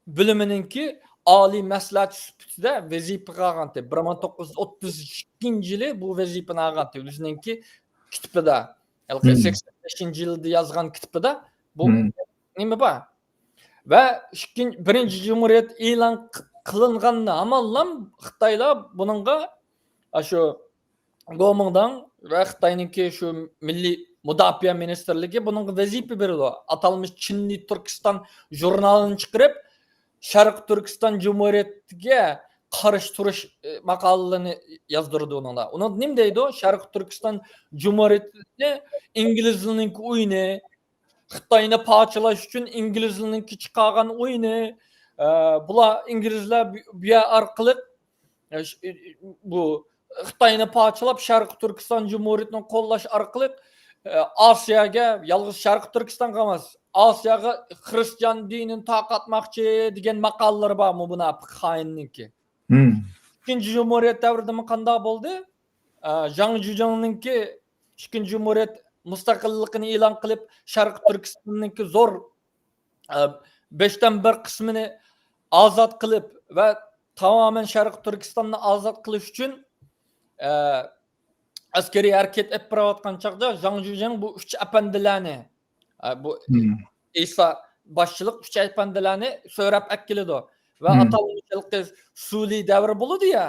بۆلۈمىنىڭكى ئالىي مەسلىھەتچى سۈپىتىدە ۋەزىپىگە ئالغانتى. بىر مىڭ توققۇز يۈز ئوتتۇز ئىككىنچى يىلى بۇ ۋەزىپىنى ئالغانتى. ئۆزىنىڭكى كىتابىدا، ھېلىقى سەكسەن بەشىنچى يىلدا يازغان كىتابىدا بۇ نېمە بار؟ ۋە ئىككىنچى، بىرىنچى جۇمھۇرىيەت ئېلان ق-، قىلىنغان ھامانلام خىتايلار بۇنىڭغا، ئاشۇ گومىڭداڭ ۋە خىتاينىڭكى شۇ مىللىي مۇداپىئە مىنىستىرلىكى بۇنىڭغا ۋەزىپە بېرىدۇ. ئاتالمىش چىنلى تۈركىستان ژۇرنالىنى چىقىرىپ، شەرقىي تۈركىستان جۇمھۇرىيىتىگە قارشى تۇرۇش، ئى، ماقالىلىرىنى يازدۇرىدۇ ئۇنىڭدا. ئۇنىڭدا نېمە دەيدۇ؟ شەرقىي تۈركىستان جۇمھۇرىيىتىنى ئىنگلىزلارنىڭكى ئويۇنى، خىتاينى پارچىلاش ئۈچۈن ئىنگلىزلارنىڭكى چىقارغان ئويۇنى، ئە، بۇلار ئىنگلىزلار بۇ، بۇ يەر ئارقىلىق، ئە، ش-، ئى، ئى، بۇ خىتاينى پارچىلاپ، شەرقىي تۈركىستان جۇمھۇرىيىتىنى قوللاش ئارقىلىق، ئە، ئاسىياگە، يالغۇز شەرقىي تۈركىستانغا ئەمەس، ئاسىياغا خرىستىيان دىنىنى تارقاتماقچى دېگەن ماقالىلىرى بار مۇناپىق خائىننىڭكى. ئىككىنچى جۇمھۇرىيەت دەۋرىدىمۇ قانداق بولدى؟ ئە، ژاڭ جۈجېڭنىڭكى ئىككىنچى جۇمھۇرىيەت مۇستەقىللىقىنى ئېلان قىلىپ، شەرقىي تۈركىستاننىڭكى زور، ئە، بەشتىن بىر قىسمىنى ئازاد قىلىپ ۋە تامامەن شەرقىي تۈركىستاننى ئازاد قىلىش ئۈچۈن، ئە، ئەسكىرىي ھەرىكەت ئېلىپ بېرىۋاتقان چاغدا ژاڭ جۈجېڭ بۇ ئۈچ ئەپەندىلەرنى، ئە، بۇ ئىسا باشچىلىق ئۈچ ئەپەندىلەرنى سۆرەپ ئەكېلىدۇ. ۋە ئاتالمىش ھېلىقى سۇلى دەۋرى بولىدۇ يا.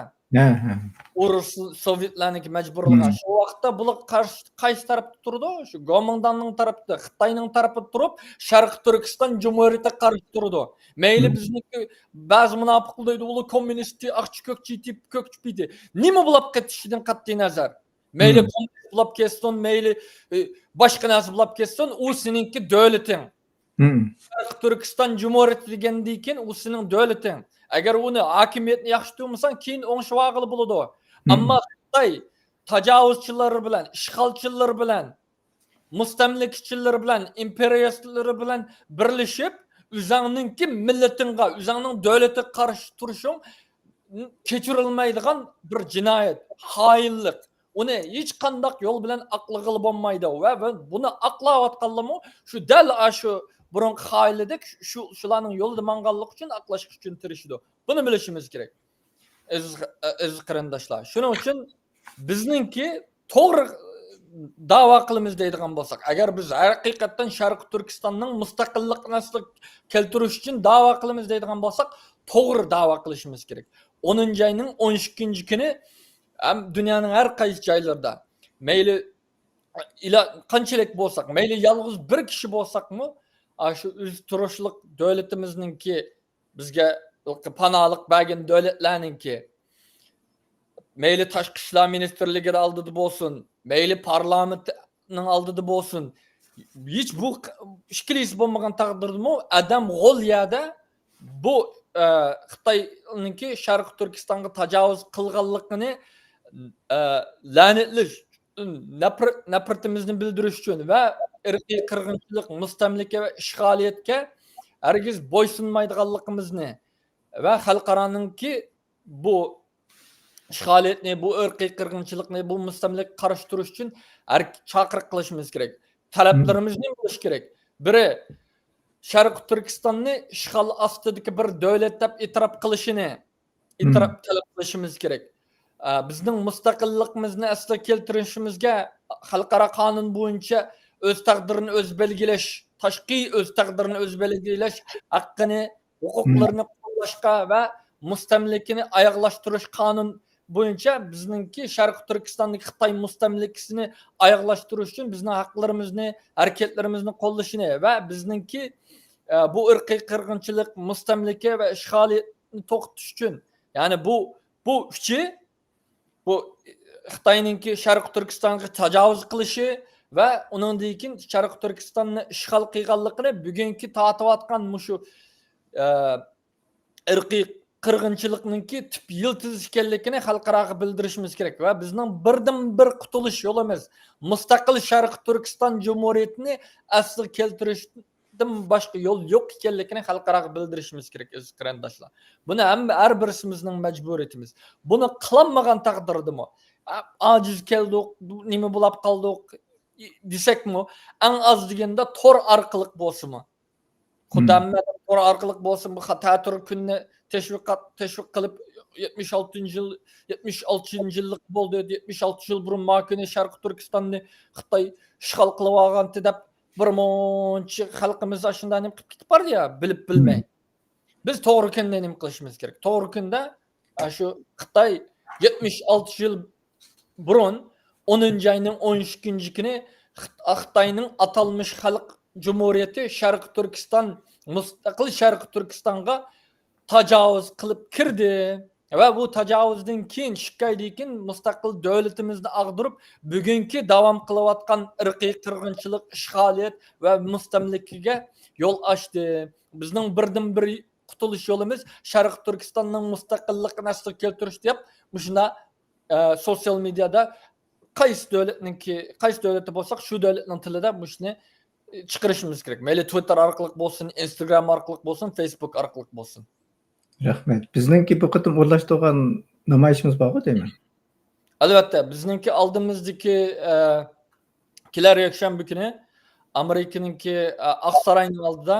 ئورۇس، سوۋېتلارنىڭكى مەجبۇرلىغان. شۇ ۋاقىتتا بۇلار قارشى، قايسى تەرەپتە تۇرىدۇ؟ شۇ گومىنداڭنىڭ تەرىپىدە، خىتاينىڭ تەرىپىدە تۇرۇپ، شەرقىي تۈركىستان جۇمھۇرىيىتىگە قارشى تۇرىدۇ. مەيلى بىزنىڭكى بەزى مۇناپىقلار دەيدۇ، ئۇلار كوممۇنىست، ئاقچى كۆكچى تېپىپ كۆكچىپ يېدى. نېمە بولاپ قېتىشىدىن قەتئىي نەزەر. مەيلى كوممۇنىست بولاپ كەتسۇن، مەيلى، ئى، باشقا نەرسە بولاپ كەتسۇن، ئۇ سېنىڭكى دۆلىتىڭ. شەرقىي تۈركىستان جۇمھۇرىيىتى دېگەندىن كېيىن ئۇ سېنىڭ دۆلىتىڭ. ئەگەر ئۇنى، ھاكىمىيەتنى ياخشى تۇرمىساڭ، كېيىن ئوڭشىۋالغىلى بولىدۇ. ئەمما خىتاي تاجاۋۇزچىلىرى بىلەن، ئىشغالچىلىرى بىلەن، مۇستەملىكىچىلىرى بىلەن، ئىمپېرىيىستلىرى بىلەن بىرلىشىپ، ئۆزۈڭنىڭكى مىللىتىڭغا، ئۆزۈڭنىڭ دۆلىتىگە قارشى تۇرۇشۇڭ كەچۈرۈلمەيدىغان بىر جىنايەت، خائىنلىق. ئۇنى ھېچقانداق يول بىلەن ئاقلىغىلى بولمايدۇ ۋە بۇ-، بۇنى ئاقلاۋاتقانلارمۇ شۇ دەل ئاشۇ بۇرۇنقى خائىنلىرىدەك شۇ، شۇلارنىڭ يولىدا ماڭغانلىقى ئۈچۈن ئاقلاشقا ئۈچۈن تىرىشىدۇ. بۇنى بىلىشىمىز كېرەك. ئەزىز، ئەزىز قېرىنداشلار، شۇنىڭ ئۈچۈن بىزنىڭكى توغرا داۋا قىلىمىز دەيدىغان بولساق، ئەگەر بىز ھەقىقەتەن شەرقىي تۈركىستاننىڭ مۇستەقىللىقىنى ئەسلىگە كەلتۈرۈش ئۈچۈن داۋا قىلىمىز دەيدىغان بولساق، توغرا داۋا قىلىشىمىز كېرەك. ئونىنچى ئاينىڭ ئون ئىككىنچى كۈنى ھەم دۇنيانىڭ ھەر قايسى جايلىرىدا، مەيلى ئىلا-، قانچىلىك بولساق، مەيلى يالغۇز بىر كىشى بولساقمۇ، ئاشۇ ئۆزى تۇرۇشلۇق دۆلىتىمىزنىڭكى، بىزگە پاناھلىق بەرگەن دۆلەتلەرنىڭكى، مەيلى تاشقى ئىشلار مىنىستىرلىكى ئالدىدا بولسۇن، مەيلى پارلامېنتنىڭ ئالدىدا بولسۇن، ھېچ بۇ ئىككىلىسى بولمىغان تەقدىردىمۇ ئادەم غول يەردە بۇ، ئە، خىتاينىڭكى شەرقىي تۈركىستانغا تاجاۋۇز قىلغانلىقىنى، ئە، لەنەتلەش، نەپرەت، نەپرىتىمىزنى بىلدۈرۈش ئۈچۈن ۋە ئىرقىي قىرغىنچىلىق، مۇستەملىكە ۋە ئىشغالىيەتكە ھەرگىز بويسۇنمايدىغانلىقىمىزنى ۋە خەلقئارانىڭكى بۇ ئىشغالىيەتنى، بۇ ئىرقىي قىرغىنچىلىقنى، بۇ مۇستەملىكىگە قارشى تۇرۇش ئۈچۈن ھەر چاقىرىق قىلىشىمىز كېرەك. تەلەپلىرىمىز نېمە بولۇشى كېرەك؟ بىرى، شەرقىي تۈركىستاننى ئىشغال ئاستىدىكى بىر دۆلەت دەپ ئېتىراپ قىلىشىنى، ئېتىراپ تەلەپ قىلىشىمىز كېرەك. ئە، بىزنىڭ مۇستەقىللىقىمىزنى ئەسلىگە كەلتۈرۈشىمىزگە خەلقئارا قانۇن بويىچە ئۆز تەقدىرىنى ئۆزى بەلگىلەش، تاشقى ئۆز تەقدىرىنى ئۆزى بەلگىلەش ھەققىنى، ھوقۇقلىرىنى قوللاشقا ۋە مۇستەملىكىنى ئاياغلاشتۇرۇش قانۇن بويىچە بىزنىڭكى شەرقىي تۈركىستاندىكى خىتاي مۇستەملىكىسىنى ئاياغلاشتۇرۇش ئۈچۈن بىزنىڭ ھەقلىرىمىزنى، ھەرىكەتلىرىمىزنى قوللىشىنى ۋە بىزنىڭكى، ئە، بۇ ئىرقىي قىرغىنچىلىق، مۇستەملىكە ۋە ئىشغالىيەتنى توختىتىش ئۈچۈن، يەنى بۇ، بۇ ئۈچى، بۇ خىتاينىڭكى شەرقىي تۈركىستانغا تاجاۋۇز قىلىشى ۋە ئۇنىڭدىن كېيىن شەرقىي تۈركىستاننى ئىشغال قىلغانلىقىنى بۈگۈنكى تارتىۋاتقان مۇشۇ، ئە، ئىرقىي قىرغىنچىلىقنىڭكى تۈپ يىلتىزى ئىكەنلىكىنى خەلقئاراغا بىلدۈرۈشىمىز كېرەك ۋە بىزنىڭ بىردىنبىر قۇتۇلۇش يولىمىز مۇستەقىل شەرقىي تۈركىستان جۇمھۇرىيىتىنى ئەسلىگە كەلتۈرۈشتىن باشقا يول يوق ئىكەنلىكىنى خەلقئاراغا بىلدۈرۈشىمىز كېرەك، ئەزىز قېرىنداشلار. بۇنى ھەممە، ھەر بىرسىمىزنىڭ مەجبۇرىيىتىمىز. بۇنى قىلالمىغان تەقدىردىمۇ، ئا-، ئاجىز كەلدۇق، نېمە بولاپ قالدۇق دېسەكمۇ، ئەڭ ئاز دېگەندە تور ئارقىلىق بولسىمۇ، خۇددى ھەممە ئادەم تور ئارقىلىق بولسۇن، بۇ خەتەر تور كۈننى تەشۋىقات، تەشۋىق قىلىپ، يەتمىش ئالتىنچى يىل، يەتمىش ئالتىنچى يىللىق بولدى، يەتمىش ئالتە يىل بۇرۇن ما كۈنى شەرقىي تۈركىستاننى خىتاي ئىشغال قىلىۋالغانتى دەپ بىر مۇنچە خەلقىمىز ئاشۇنداق نېمە قىلىپ كېتىپ باردى يا، بىلىپ بىلمەي. بىز توغرا كۈندە نېمە قىلىشىمىز كېرەك؟ توغرا كۈندە، ئە، شۇ خىتاي يەتمىش ئالتە يىل بۇرۇن، ئونىنچى ئاينىڭ ئون ئىككىنچى كۈنى خىت-، خىتاينىڭ ئاتالمىش خەلق جۇمھۇرىيىتى شەرقىي تۈركىستان، مۇستەقىل شەرقىي تۈركىستانغا تاجاۋۇز قىلىپ كىردى. ۋە بۇ تاجاۋۇزدىن كېيىن، ئىككى ئايدىن كېيىن مۇستەقىل دۆلىتىمىزنى ئاغدۇرۇپ، بۈگۈنكى داۋام قىلىۋاتقان ئىرقىي قىرغىنچىلىق، ئىشغالىيەت ۋە مۇستەملىكىگە يول ئاچتى. بىزنىڭ بىردىنبىر قۇتۇلۇش يولىمىز شەرقىي تۈركىستاننىڭ مۇستەقىللىقىنى ئەسلىگە كەلتۈرۈش دەپ، مۇشۇنداق، ئە، سوتسىيال مېدىيادا قايسى دۆلەتنىڭكى، قايسى دۆلەتتە بولساق، شۇ دۆلەتنىڭ تىلىدا مۇشۇنى، ئە، چىقىرىشىمىز كېرەك. مەيلى تىۋىتتېر ئارقىلىق بولسۇن، ئىنستاگرام ئارقىلىق بولسۇن، فېيسبۇك ئارقىلىق بولسۇن. رەھمەت. بىزنىڭكى بۇ قېتىم ئورۇنلاشتۇرغان نامايىشىمىز بارغۇ دەيمەن. ئەلۋەتتە، بىزنىڭكى ئالدىمىزدىكى، ئە، كېلەر يەكشەنبە كۈنى ئامېرىكىنىڭكى، ئە، ئاقساراينىڭ ئالدىدا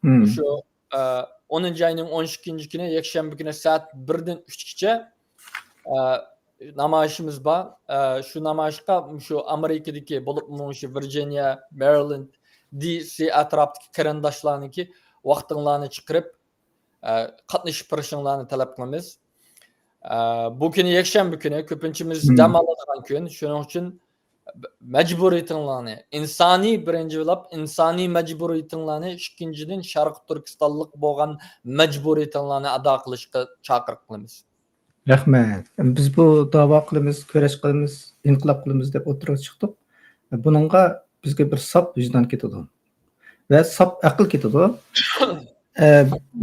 مۇشۇ، ئە، ئونىنچى ئاينىڭ ئون ئىككىنچى كۈنى يەكشەنبە كۈنى سائەت بىردىن ئۈچكىچە، ئە، نامايىشىمىز بار. ئە، شۇ نامايىشقا مۇشۇ ئامېرىكىدىكى، بولۇپمۇ مۇشۇ ۋىرجىنىيە، مېرىلېند، دى سى ئەتراپتىكى قېرىنداشلارنىڭكى ۋاقتىڭلارنى چىقىرىپ، ئە، قاتنىشىپ بېرىشىڭلارنى تەلەپ قىلىمىز. ئە، بۇ كۈنى يەكشەنبە كۈنى، كۆپىنچىمىز مم. دەم ئالىدىغان كۈن. شۇنىڭ ئۈچۈن مەجبۇرىيىتىڭلارنى، ئىنسانىي، بىرىنچى بولۇپ، ئىنسانىي مەجبۇرىيىتىڭلارنى، ئىككىنچىدىن، شەرقىي تۈركىستانلىق بولغان مەجبۇرىيىتىڭلارنى ئادا قىلىشقا چاقىرىق قىلىمىز. رەھمەت. بىز بۇ داۋا قىلىمىز، كۈرەش قىلىمىز، ئىنقىلاب قىلىمىز دەپ ئوتتۇرىغا چىقتۇق. بۇنىڭغا بىزگە بىر ساپ ۋىجدان كېتىدۇ ۋە ساپ ئەقىل كېتىدۇ. ئە،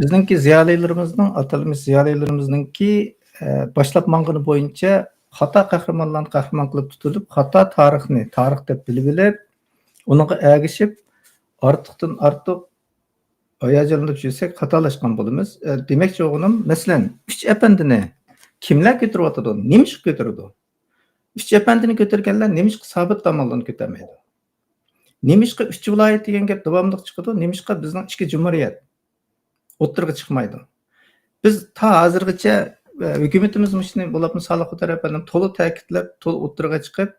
بىزنىڭكى زىيالىيلىرىمىزنىڭ، ئاتالمىش زىيالىيلىرىمىزنىڭكى، ئە، باشلاپ ماڭغىنى بويىچە خاتا قەھرىمانلارنى قەھرىمان قىلىپ تۇتۇلۇپ، خاتا تارىخنى تارىخ دەپ بىلىۋېلىپ، ئۇنىڭغا ئەگىشىپ، ئارتۇقتىن ئارتۇق ھاياجانلىنىپ يۈرسەك خاتالاشقان بولىمىز. ئە، دېمەكچى بولغىنىم، مەسىلەن، ئۈچ ئەپەندىنى كىملەر كۆتۈرۈۋاتىدۇ؟ نېمىشقا كۆتۈرىدۇ؟ ئۈچ ئەپەندىنى كۆتۈرگەنلەر نېمىشقا سابىت داموللىنى كۆتۈرمەيدۇ؟ نېمىشقا ئۈچ ۋىلايەت دېگەن گەپ داۋاملىق چىقىدۇ؟ نېمىشقا بىزنىڭ ئىككى جۇمھۇرىيەت ئوتتۇرىغا چىقمايدۇ؟ بىز تا ھازىرغىچە، ئە، ھۆكۈمىتىمىز مۇشۇنى بولۇپمۇ سالىھ قۇدۇر ئەپەندىم تولا تەكىتلەپ، تولا ئوتتۇرىغا چىقىپ،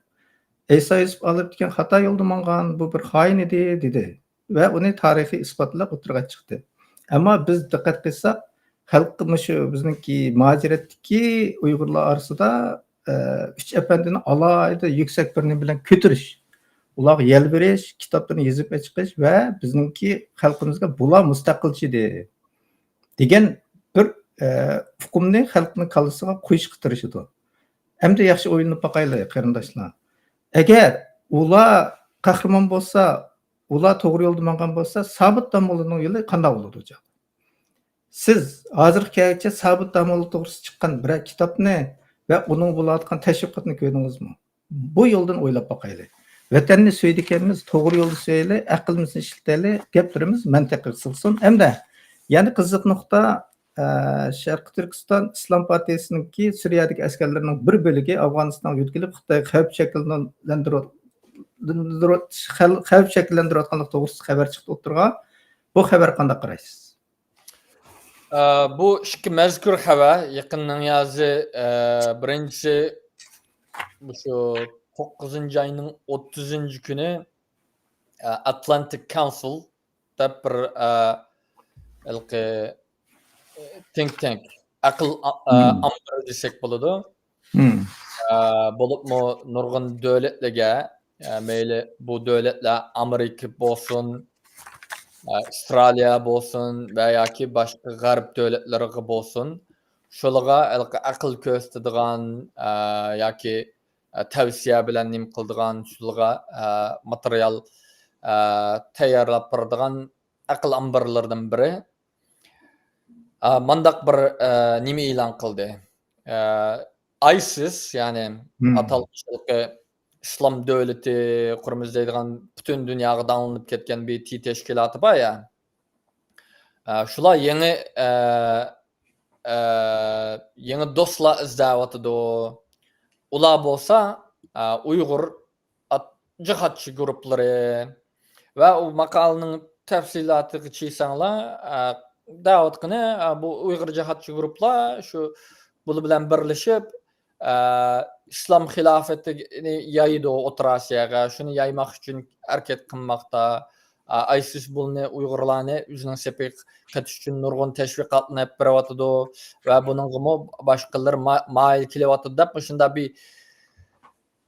ئەيسا يۈسۈپ ئالىيېف دېگەن خاتا يولدا ماڭغان، بۇ بىر خائىن ئىدى، دېدى. ۋە ئۇنى تارىخىي ئىسپاتلاپ ئوتتۇرىغا چىقتى. ئەمما بىز دىققەت قىلساق، خەلق مۇشۇ بىزنىڭكى مۇھاجىرەتتىكى ئۇيغۇرلار ئارىسىدا، ئە، ئۈچ ئەپەندىنى ئالاھىدە يۈكسەك بىر نېمە بىلەن كۆتۈرۈش، ئۇلارغا يەل بېرىش، كىتابلىرىنى يېزىپ چىقىش ۋە بىزنىڭكى خەلقىمىزگە بۇلار مۇستەقىلچى ئىدى دېگەن بىر، ئە، ئۇقۇمنى خەلقنىڭ كاللىسىغا قويۇشقا تىرىشىدۇ. ئەمدى ياخشى ئويلىنىپ باقايلى، قېرىنداشلار. ئەگەر ئۇلار قەھرىمان بولسا، ئۇلار توغرا يولدا ماڭغان بولسا، سابىت داموللىنىڭ يولى قانداق بولىدۇ ئۇ چاغدا؟ سىز ھازىرغا كەلگۈچە سابىت داموللا توغرىسىدا چىققان بىرەر كىتابنى ۋە ئۇنىڭ بولۇۋاتقان تەشۋىقاتنى كۆردىڭىزمۇ؟ بۇ يولدىن ئويلاپ باقايلى. ۋەتەننى سۆيىدىكەنمىز، توغرا يولدا سۆيەيلى، ئەقلىمىزنى ئىشلىتەيلى، گەپلىرىمىز مەنتىقىي سىغسۇن. ھەمدە يەنە قىزىق نۇقتا، ئە، شەرقىي تۈركىستان ئىسلام پارتىيىسىنىڭكى سۈرىيەدىكى ئەسكەرلىرىنىڭ بىر بۆلىكى ئافغانىستانغا يۆتكىلىپ، خىتايغا خەۋپ شەكىللەندۈرۈۋات-، خەۋپ شەكىللەندۈرۈۋاتقانلىقى توغرىسىدا خەۋەر چىقتى ئوتتۇرىغا. بۇ خەۋەرگە قانداق قارايسىز؟ ئە، بۇ ئىككى مەزكۇر خەۋەر يېقىننىڭ يازى، ئە، بىرىنچىسى مۇشۇ توققۇزىنچى ئاينىڭ ئوتتۇزىنچى كۈنى، ئە، ئاتلانتىك كاونسىل دەپ بىر، ئە، ھېلىقى، ئە، تىنك تانك، ئەقىل، ئە، مم. ئامبىرى دېسەك بولىدۇ. مم. ئە، بولۇپمۇ نۇرغۇن دۆلەتلەرگە، ئە، مەيلى بۇ دۆلەتلەر ئامېرىكا بولسۇن، ئە، ئىسترالىيە بولسۇن ۋە ياكى باشقا غەرب دۆلەتلىرىگە بولسۇن، شۇلارغا ھېلىقى ئەقىل كۆرسىتىدىغان، ئە، ياكى، ئە، تەۋسىيە بىلەن نېمە قىلىدىغان، شۇلارغا، ئە، ماتېرىيال، ئە، تەييارلاپ بېرىدىغان ئەقىل ئامبىرلىرىدىن بىرى. ئە، مانداق بىر، ئە، نېمە ئېلان قىلدى. ئە، ئايسىس، يەنى مم. ئاتالمىش ھېلىقى ئىسلام دۆلىتى قۇرىمىز دەيدىغان پۈتۈن دۇنياغا داڭلىنىپ كەتكەن بىر تەشكىلاتى بار يا. ئە، شۇلار يېڭى، ئە، ئە، يېڭى دوستلار ئىزدەۋاتىدۇ. ئۇلار بولسا، ئە، ئۇيغۇر ئات-، جىھادچى گۇرۇپپىلىرى ۋە ئۇ ماقالىنىڭ تەپسىلاتىغا چۈشسەڭلار، ئە، دەۋاتقىنى، ئە، بۇ ئۇيغۇر جىھادچى گۇرۇپپىلار شۇ بۇلار بىلەن بىرلىشىپ، ئە، ئىسلام خىلاپىتىنى يايىدۇ ئوتتۇرا ئاسىياغا، شۇنى يايماق ئۈچۈن ھەرىكەت قىلماقتا. ئە، ئايسىس بۇنى ئۇيغۇرلارنى ئۆزىنىڭ سېپىگە قېتىش ئۈچۈن نۇرغۇن تەشۋىقاتلارنى ئېلىپ بېرىۋاتىدۇ ۋە بۇنىڭغىمۇ باشقىلىرى ما-، مايىل كېلىۋاتىدۇ دەپ مۇشۇنداق بىر،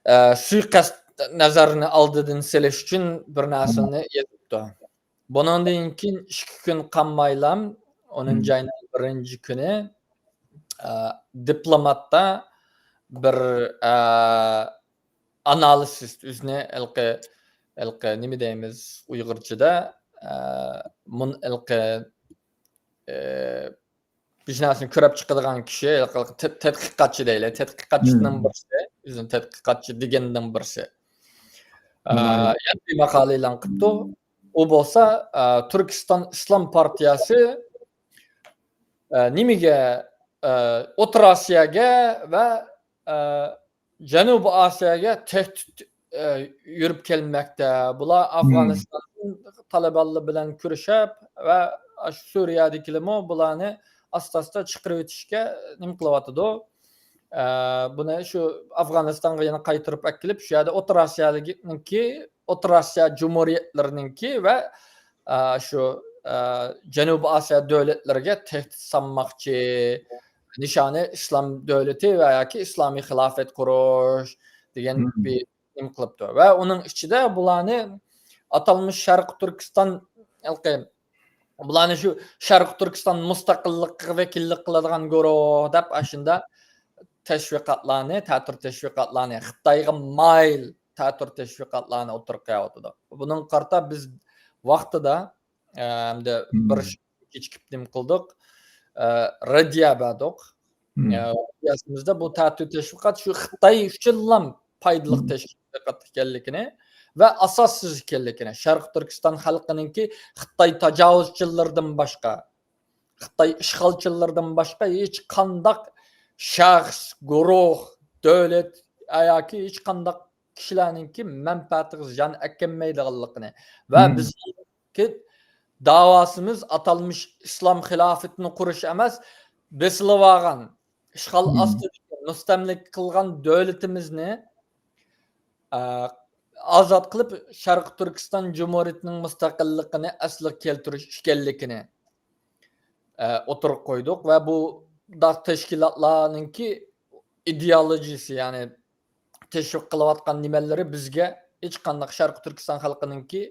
ئە، سۇيىقەست نەزەرنى ئالدىدىن سېلىش ئۈچۈن بىر نەرسىنى يېزىپتۇ. بۇنىڭدىن كېيىن ئىككى كۈن قالمايلا، ئونىنچى ئاينىڭ بىرىنچى كۈنى، ئە، دىپلوماتتا بىر، ئە، ئانالىزىست، ئۆزىنى ھېلىقى، ھېلىقى نېمە دەيمىز ئۇيغۇرچىدا، ئە، مۇن-، ھېلىقى، ئە، بىر نەرسىنى كۆرۈپ چىقىدىغان كىشى، ھېلىقى تەت-، تەتقىقاتچى دەيلى، تەتقىقاتچىنىڭ بىرسى، ئۆزىنى تەتقىقاتچى دېگەننىڭ بىرسى. ئە، يەنە بىر ماقالە ئېلان قىپتۇ. ئۇ بولسا، ئە، تۈركىستان ئىسلام پارتىيەسى، ئە، نېمىگە، ئە، ئوتتۇرا ئاسىياگە ۋە، ئە، جەنۇبىي ئاسىياگە تەھدىت، ئە، يۈرۈپ كەلمەكتە. بۇلار ئافغانىستان تالىبانلار بىلەن كۈرىشىپ ۋە ئاشۇ سۈرىيەدىكىلەرمۇ بۇلارنى ئاستا-ئاستا چىقىرىۋېتىشكە نېمە قىلىۋاتىدۇ. ئە، بۇنى شۇ ئافغانىستانغا يەنە قايتۇرۇپ ئەكېلىپ، شۇ يەردە ئوتتۇرا ئاسىيانىڭكى، ئوتتۇرا ئاسىيا جۇمھۇرىيەتلىرىنىڭكى ۋە، ئە، شۇ ئە، جەنۇبىي ئاسىيا دۆلەتلىرىگە تەھدىت سالماقچى. نىشانى ئىسلام دۆلىتى ۋە ياكى ئىسلامىي خىلاپەت قۇرۇش دېگەن بىر نېمە قىلىپتۇ. ۋە ئۇنىڭ ئىچىدە بۇلارنى ئاتالمىش شەرقىي تۈركىستان، ھېلىقى، بۇلارنى شۇ شەرقىي تۈركىستان مۇستەقىللىقىغا ۋەكىللىك قىلىدىغان گۇرۇھ دەپ ئاشۇنداق تەشۋىقاتلارنى، تەتۈر تەشۋىقاتلارنى، خىتايغا مايىل تەتۈر تەشۋىقاتلارنى ئوتتۇرىغا قويۇۋاتىدۇ. بۇنىڭغا قارىتا بىز ۋاقتىدا، ئە، ھەمدە بىر كېچىكىپ نېمە قىلدۇق؟ ئە، رەددىيە بەردۇق. ئە، رەددىيەسىمىزدە بۇ تەتۈر تەشۋىقات شۇ خىتاي ئۈچۈنلا پايدىلىق تەشۋىقات ئىكەنلىكىنى ۋە ئاساسسىز ئىكەنلىكىنى، شەرقىي تۈركىستان خەلقىنىڭكى خىتاي تاجاۋۇزچىلىرىدىن باشقا، خىتاي ئىشغالچىلىرىدىن باشقا ھېچقانداق شەخس، گۇرۇھ، دۆلەت ياكى ھېچقانداق كىشىلەرنىڭكى مەنپەئەتىگە زىيان ئەكەلمەيدىغانلىقىنى ۋە بىزنىڭكى داۋاسىمىز ئاتالمىش ئىسلام خىلاپىتىنى قۇرۇش ئەمەس، بېسىلىۋالغان، ئىشغال ئاستىدىكى، مۇستەملىكە قىلغان دۆلىتىمىزنى، ئە، ئازاد قىلىپ، شەرقىي تۈركىستان جۇمھۇرىيىتىنىڭ مۇستەقىللىقىنى ئەسلىگە كەلتۈرۈش ئىكەنلىكىنى، ئە، ئوتتۇرىغا قويدۇق ۋە بۇ داق تەشكىلاتلارنىڭكى ئىدېئولوگىيىسى، يەنى تەشۋىق قىلىۋاتقان نېمىلىرى بىزگە ھېچقانداق شەرقىي تۈركىستان خەلقىنىڭكى،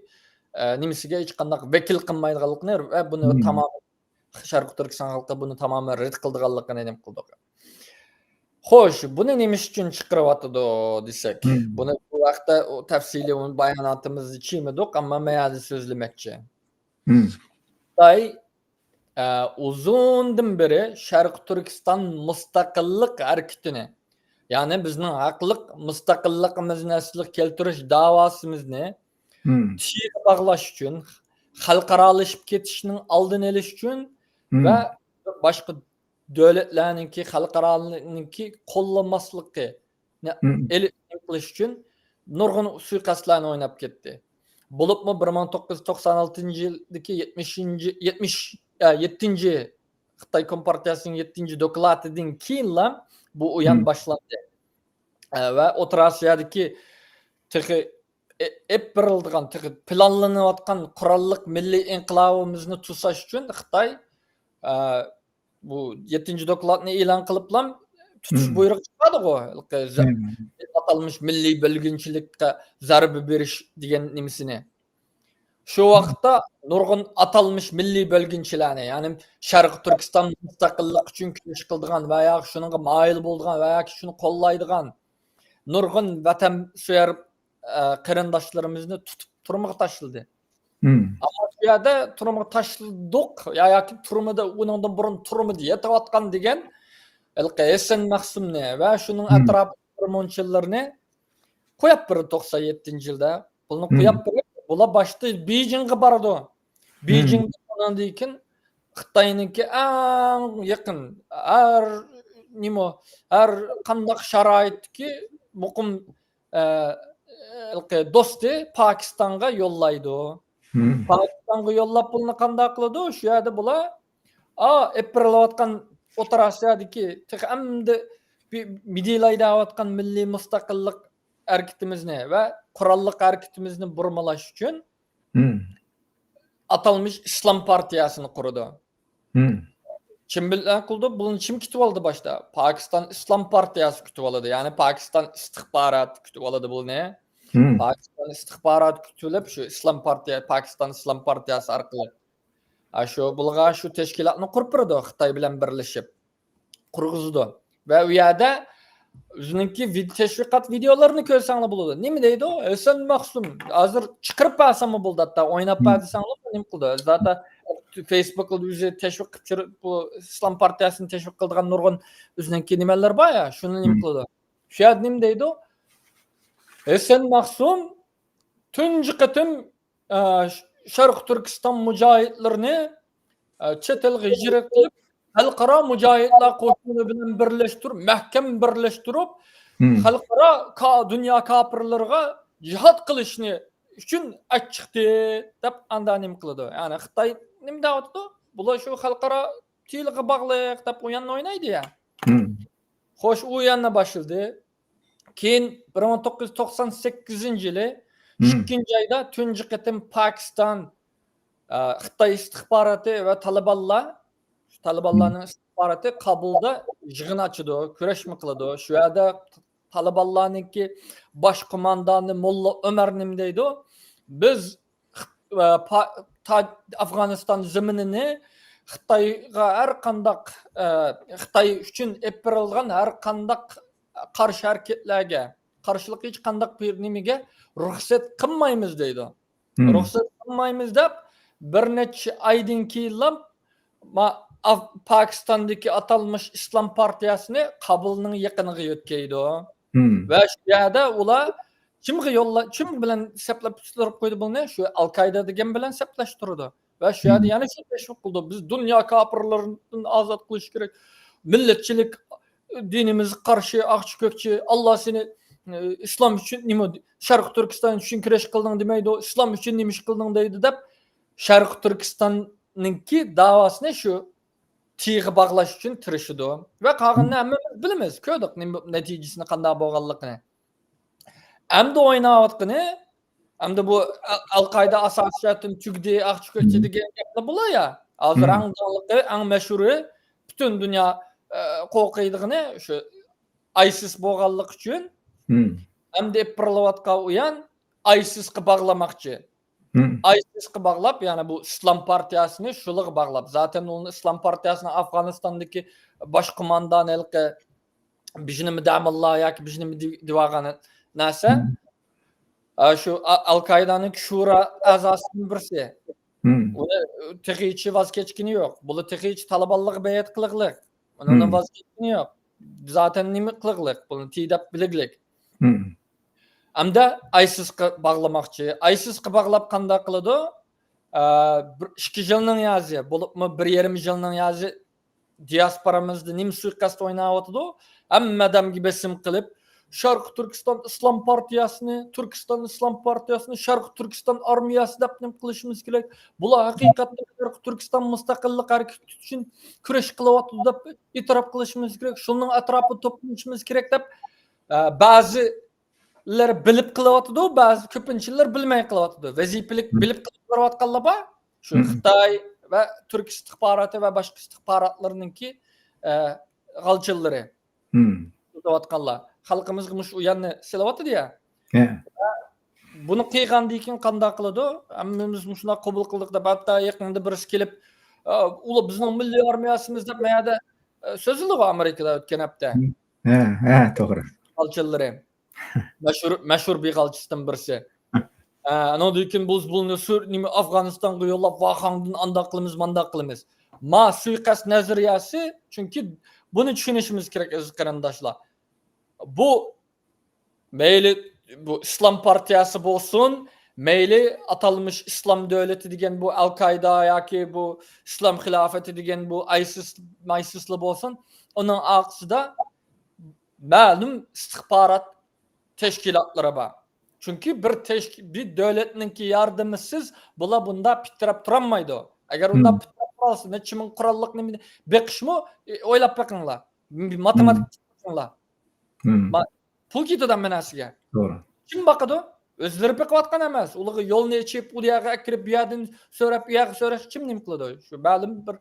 ئە، نېمىسىگە ھېچقانداق ۋەكىل قىلمايدىغانلىقىنى ۋە بۇنى تامامەن شەرقىي تۈركىستان خەلقى بۇنى تامامەن رەت قىلىدىغانلىقىنى نېمە قىلدۇق. خوش، بۇنى نېمە ئۈچۈن چىقىرىۋاتىدۇ دېسەك، بۇنى بۇ ھەقتە ئۇ تەپسىلىي باياناتىمىزدا چىيمىدۇق، ئەمما مەن ھازىر سۆزلىمەكچى. خىتاي، ئە، ئۇزۇندىن بېرى شەرقىي تۈركىستان مۇستەقىللىق ھەرىكىتىنى، يەنى بىزنىڭ ھەقلىق مۇستەقىللىقىمىزنى ئەسلىگە كەلتۈرۈش داۋاسىمىزنى تىلغا باغلاش ئۈچۈن، خەلقئارالىشىپ كېتىشنىڭ ئالدىنى ئېلىش ئۈچۈن ۋە باشقا دۆلەتلەرنىڭكى، خەلقئارانىڭكى قوللىماسلىقىنى ئېلى-، قىلىش ئۈچۈن نۇرغۇن سۇيىقەستلەرنى ئويناپ كەتتى. بولۇپمۇ بىر مىڭ توققۇز يۈز توقسان ئالتىنچى يىلدىكى يەتمىشىنچى، يەتمىش، ئە، يەتتىنچى خىتاي كومپارتىيەسىنىڭ يەتتىنچى دوكلاتىدىن كېيىنلا بۇ ئويۇن باشلاندى. ئە، ۋە ئوتتۇرا ئاسىيادىكى تېخى ئېلىپ بېرىلىدىغان، تېخى پىلانلىنىۋاتقان قوراللىق مىللىي ئىنقىلابىمىزنى توساش ئۈچۈن خىتاي، ئە، بۇ يەتتىنچى دوكلاتنى ئېلان قىلىپلا تۇتۇش بۇيرۇقى چىقاردىغۇ. ئاتالمىش مىللىي بۆلگۈنچىلىككە زەربە بېرىش دېگەن نېمىسىنى. شۇ ۋاقىتتا نۇرغۇن ئاتالمىش مىللىي بۆلگۈنچىلەرنى، يەنى شەرقىي تۈركىستان مۇستەقىللىق ئۈچۈن كۈرەش قىلىدىغان ۋە ياكى شۇنىڭغا مايىل بولىدىغان ۋە ياكى شۇنى قوللايدىغان نۇرغۇن ۋەتەنسۆيەر، ئە، قېرىنداشلىرىمىزنى تۇتۇپ تۈرمىگە تاشلىدى. ئەمما شۇ يەردە تۈرمىگە تاشلىدۇق يا، ياكى تۈرمىدە، ئۇنىڭدىن بۇرۇن تۈرمىدە يېتىۋاتقان دېگەن ھېلىقى ھەسەن مەخسۇمنى ۋە شۇنىڭ ئەتراپىدىكى بىر مۇنچىلىرىنى قويۇپ بېرىدۇ توقسان يەتتىنچى يىلدا. بۇلارنى قويۇپ بېرىپ، بۇلار باشتا بېيجىڭغا بارىدۇ. بېيجىڭدا ئۇنىڭدىن كېيىن خىتاينىڭكى ئەڭ يېقىن، ھەر نېمە، ھەر قانداق شارائىتتىكى مۇقىم، ئە، ھېلىقى دوستى پاكىستانغا يوللايدۇ. پاكىستانغا يوللاپ بۇلارنى قانداق قىلىدۇ؟ شۇ يەردە بۇلار، ئا، ئېلىپ بېرىلىۋاتقان ئوتتۇرا ئاسىيادىكى تېخى ئەمدى بى-، مىدىرلايدىغان مىللىي مۇستەقىللىق ھەرىكىتىمىزنى ۋە قوراللىق ھەرىكىتىمىزنى بۇرمىلاش ئۈچۈن ئاتالمىش ئىسلام پارتىيەسىنى قۇرىدۇ. كىم بىلەن قىلىدۇ؟ بۇنى كىم كۈتۈۋالدى باشتا؟ پاكىستان ئىسلام پارتىيەسى كۈتۈۋالىدۇ. يەنى پاكىستان ئىستىخباراتى كۈتۈۋالىدۇ بۇنى. پاكىستان ئىستىخباراتى كۈتۈۋېلىپ، شۇ ئىسلام پارتىيە-، پاكىستان ئىسلام پارتىيەسى ئارقىلىق، ئاشۇ بۇلارغا شۇ تەشكىلاتنى قۇرۇپ بېرىدۇ، خىتاي بىلەن بىرلىشىپ قۇرغۇزىدۇ. ۋە ئۇ يەردە ئۆزىنىڭكى ۋىد-، تەشۋىقات ۋىدېئولىرىنى كۆرسەڭلار بولىدۇ. نېمە دەيدۇ؟ ھەسەن مەخسۇم، ھازىر چىقىرىپ بەرسەممۇ بولىدۇ، ھەتتا ئويناپ بەر دېسەڭلار نېمە قىلىدۇ؟ زاتەن فېيسبۇكتا ئۆزى تەشۋىق قىلىپ، بۇ ئىسلام پارتىيەسىنى تەشۋىق قىلىدىغان نۇرغۇن ئۆزىنىڭكى نېمىلىرى بار يا، شۇنى نېمە قىلىدۇ؟ شۇ يەردە نېمە دەيدۇ؟ ھەسەن مەخسۇم تۇنجى قېتىم، ئە، شەرقىي تۈركىستان مۇجاھىدلىرىنى، ئە، چەت ئەلگە ھىجرەت قىلىپ، خەلقئارا مۇجاھىدلار قوشۇنى بىلەن بىرلەشتۈرۈپ، مەھكەم بىرلەشتۈرۈپ، خەلقئارا کا-، دۇنيا كاپىرلىرىغا جىھاد قىلىشنى ئۈچۈن ئەچىقتى دەپ ئاندا نېمە قىلىدۇ. يەنى خىتاي نېمە دەۋاتىدۇ؟ بۇلار شۇ خەلقئارا تىلغا باغلىق دەپ ئويۇننى ئوينايدۇ يا. خوش، ئۇ يەنە باشلىدى. كېيىن بىر مىڭ توققۇز يۈز توقسان سەككىزىنچى يىلى ئىككىنچى ئايدا تۇنجى قېتىم پاكىستان، ئە، خىتاي ئىستىخباراتى ۋە تالىبانلار، تالىبانلارنىڭ ئىستىخباراتى كابۇلدا يىغىن ئاچىدۇ، كۆرۈشمە قىلىدۇ. شۇ يەردە تالىبانلارنىڭكى باش قوماندانى موللا ئۆمەر نېمە دەيدۇ؟ بىز، ئە، پا-، تا-، ئافغانىستان زېمىنىنى خىتايغا ھەر قانداق، ئە، خىتاي ئۈچۈن ئېلىپ بېرىلغان ھەر قانداق قارشى ھەرىكەتلەرگە، قارشىلىق ھېچ قانداق بىر نېمىگە رۇخسەت قىلمايمىز دەيدۇ. رۇخسەت قىلمايمىز دەپ بىر نەچچە ئايدىن كېيىنلا ما-، ئاف-، پاكىستاندىكى ئاتالمىش ئىسلام پارتىيەسىنى كابۇلنىڭ يېقىنىغا يۆتكەيدۇ. ۋە شۇ يەردە ئۇلار كىمگە يوللا-، كىم بىلەن سەپلەپ تۇرۇپ قويدى بۇنى؟ شۇ ئەل قائىدا دېگەن بىلەن سەپلەشتۈرىدۇ. ۋە شۇ يەردە يەنە شۇ تەشۋىق قىلىدۇ. بىز دۇنيا كاپىرلىرىدىن ئازاد قىلىش كېرەك. مىللەتچىلىك دىنىمىزگە قارشى، ئاقچى كۆكچى، ئاللا سېنى، ئى، ئىسلام ئۈچۈن نېمە، شەرقىي تۈركىستان ئۈچۈن كۈرەش قىلدىڭ دېمەيدۇ، ئىسلام ئۈچۈن نېمە ئىش قىلدىڭ دەيدۇ دەپ، شەرقىي تۈركىستاننىڭكى داۋاسىنى شۇ تىغا باغلاش ئۈچۈن تىرىشىدۇ. ۋە قالغىنىنى ھەممىمىز بىلىمىز، كۆردۇق نېمە، نەتىجىسىنى قانداق بولغانلىقىنى. ئەمدى ئويناۋاتقىنى، ئەمدى بۇ ئەل-، ئەل قائىدا ئاساسىي شەرتتىن تۈگىدى، ئاقچى كۆكچى دېگەن گەپلەر بۇلار يا. ھازىر ئەڭ داڭلىقى، ئەڭ مەشھۇرى، پۈتۈن دۇنيا، ئە، قورقىدىغىنى شۇ ئايسىس بولغانلىقى ئۈچۈن ئەمدى ئېلىپ بېرىلىۋاتقان ئويۇن ئايسىسقا باغلىماقچى. ئايسىسقا باغلاپ، يەنى بۇ ئىسلام پارتىيەسىنى شۇلىغا باغلاپ. زاتەن ئۇنى ئىسلام پارتىيەسىنىڭ ئافغانىستاندىكى باش قوماندان ھېلىقى بىژنىمى دەماللا ياكى بىژنىمى دېۋاغان نەرسە. ئا، شۇ ئا-، ئەل قائىدانىڭ شورا ئەزاسىدىن بىرسى. ئۇنى تېخىچە ۋاز كەچكىنى يوق. بۇلار تېخىچە تالىبانلارغا بەيئەت قىلىغلىق. ئۇنىڭدىن ۋاز كەچكىنى يوق. زاتەن نېمە قىلىغلىق؟ بۇنى تىي دەپ بىلىگلىك. ئەمدى ئايسىسقا باغلىماقچى. ئايسىسقا باغلاپ قانداق قىلىدۇ؟ ئە، بىر ئىككى يىلنىڭ يازى، بولۇپمۇ بىر يېرىم يىلنىڭ يازى دىياسپورامىزدا نېمە سۇيىقەست ئويناۋاتىدۇ؟ ھەممە ئادەمگە بېسىم قىلىپ، شەرقىي تۈركىستان ئىسلام پارتىيەسىنى، تۈركىستان ئىسلام پارتىيەسىنى، شەرقىي تۈركىستان ئارمىيەسى دەپ نېمە قىلىشىمىز كېرەك؟ بۇلار ھەقىقەتەن شەرقىي تۈركىستان مۇستەقىللىق ھەرىكىتى ئۈچۈن كۈرەش قىلىۋاتىدۇ دەپ ئېتىراپ قىلىشىمىز كېرەك. شۇنىڭ ئەتراپىدا توپلىنىشىمىز كېرەك دەپ، ئە، بەزىلەر بىلىپ قىلىۋاتىدۇ، بەزى كۆپىنچىلەر بىلمەي قىلىۋاتىدۇ. ۋەزىپىلىك بىلىپ قىلىپ بېرىۋاتقانلار بار. شۇ خىتاي ۋە تۈرك ئىستىخباراتى ۋە باشقا ئىستىخباراتلىرىنىڭكى، ئە، غالچىلىرى. سېتىۋاتقانلار. خەلقىمىزگە مۇشۇ ئويۇننى سېلىۋاتىدۇ يا. بۇنى قىلغاندىن كېيىن قانداق قىلىدۇ؟ ھەممىمىز مۇشۇنداق قوبۇل قىلدۇق دەپ، ھەتتا يېقىندا بىرسى كېلىپ، ئۇلار بىزنىڭ مىللىي ئارمىيەسىمىز دەپ، ما يەردە، ئە، سۆزلىدىغۇ ئامېرىكىدا ئۆتكەن ھەپتە. ھە، ھە، توغرا. غالچىلىرى. مەشھۇر، مەشھۇر بىر غالچىسىدىن بىرسى. ئە، ئانىڭدىن كېيىن بۇ، بۇنى سۈر-، نېمە، ئافغانىستانغا يوللاپ، ۋاخاڭدىن ئانداق قىلىمىز، مانداق قىلىمىز. ما سۇيىقەست نەزەرىيەسى، چۈنكى بۇنى چۈشىنىشىمىز كېرەك، ئەزىز قېرىنداشلار. بۇ مەيلى بۇ ئىسلام پارتىيەسى بولسۇن، مەيلى ئاتالمىش ئىسلام دۆلىتى دېگەن بۇ ئەل قائىدا ياكى بۇ ئىسلام خىلاپىتى دېگەن بۇ ئايسىس، مايسىسلا بولسۇن، ئۇنىڭ ئارقىسىدا مەلۇم ئىستىخبارات تەشكىلاتلىرى بار. چۈنكى بىر تەشك-، بىر دۆلەتنىڭكى ياردىمىسىز بۇلار بۇنداق پىتىراپ تۇرالمايدۇ. ئەگەر ئۇنداق پىتىراپ تۇرالسا، نەچچە مىڭ قوراللىق نېمىنى بېقىشمۇ، ئويلاپ بېقىڭلار. ماتېماتىكا چىقىڭلار. ما-، پۇل كېتىدۇ ھەممە نەرسىگە. توغرا. كىم باقىدۇ؟ ئۆزلىرى بېقىۋاتقان ئەمەس. ئۇلارغا يولنى ئېچىپ، ئۇ يەرگە ئەكىرىپ، بۇ يەردىن سۆرەپ، ئۇ يەرگە سۆرەش كىم نېمە قىلىدۇ؟ شۇ مەلۇم بىر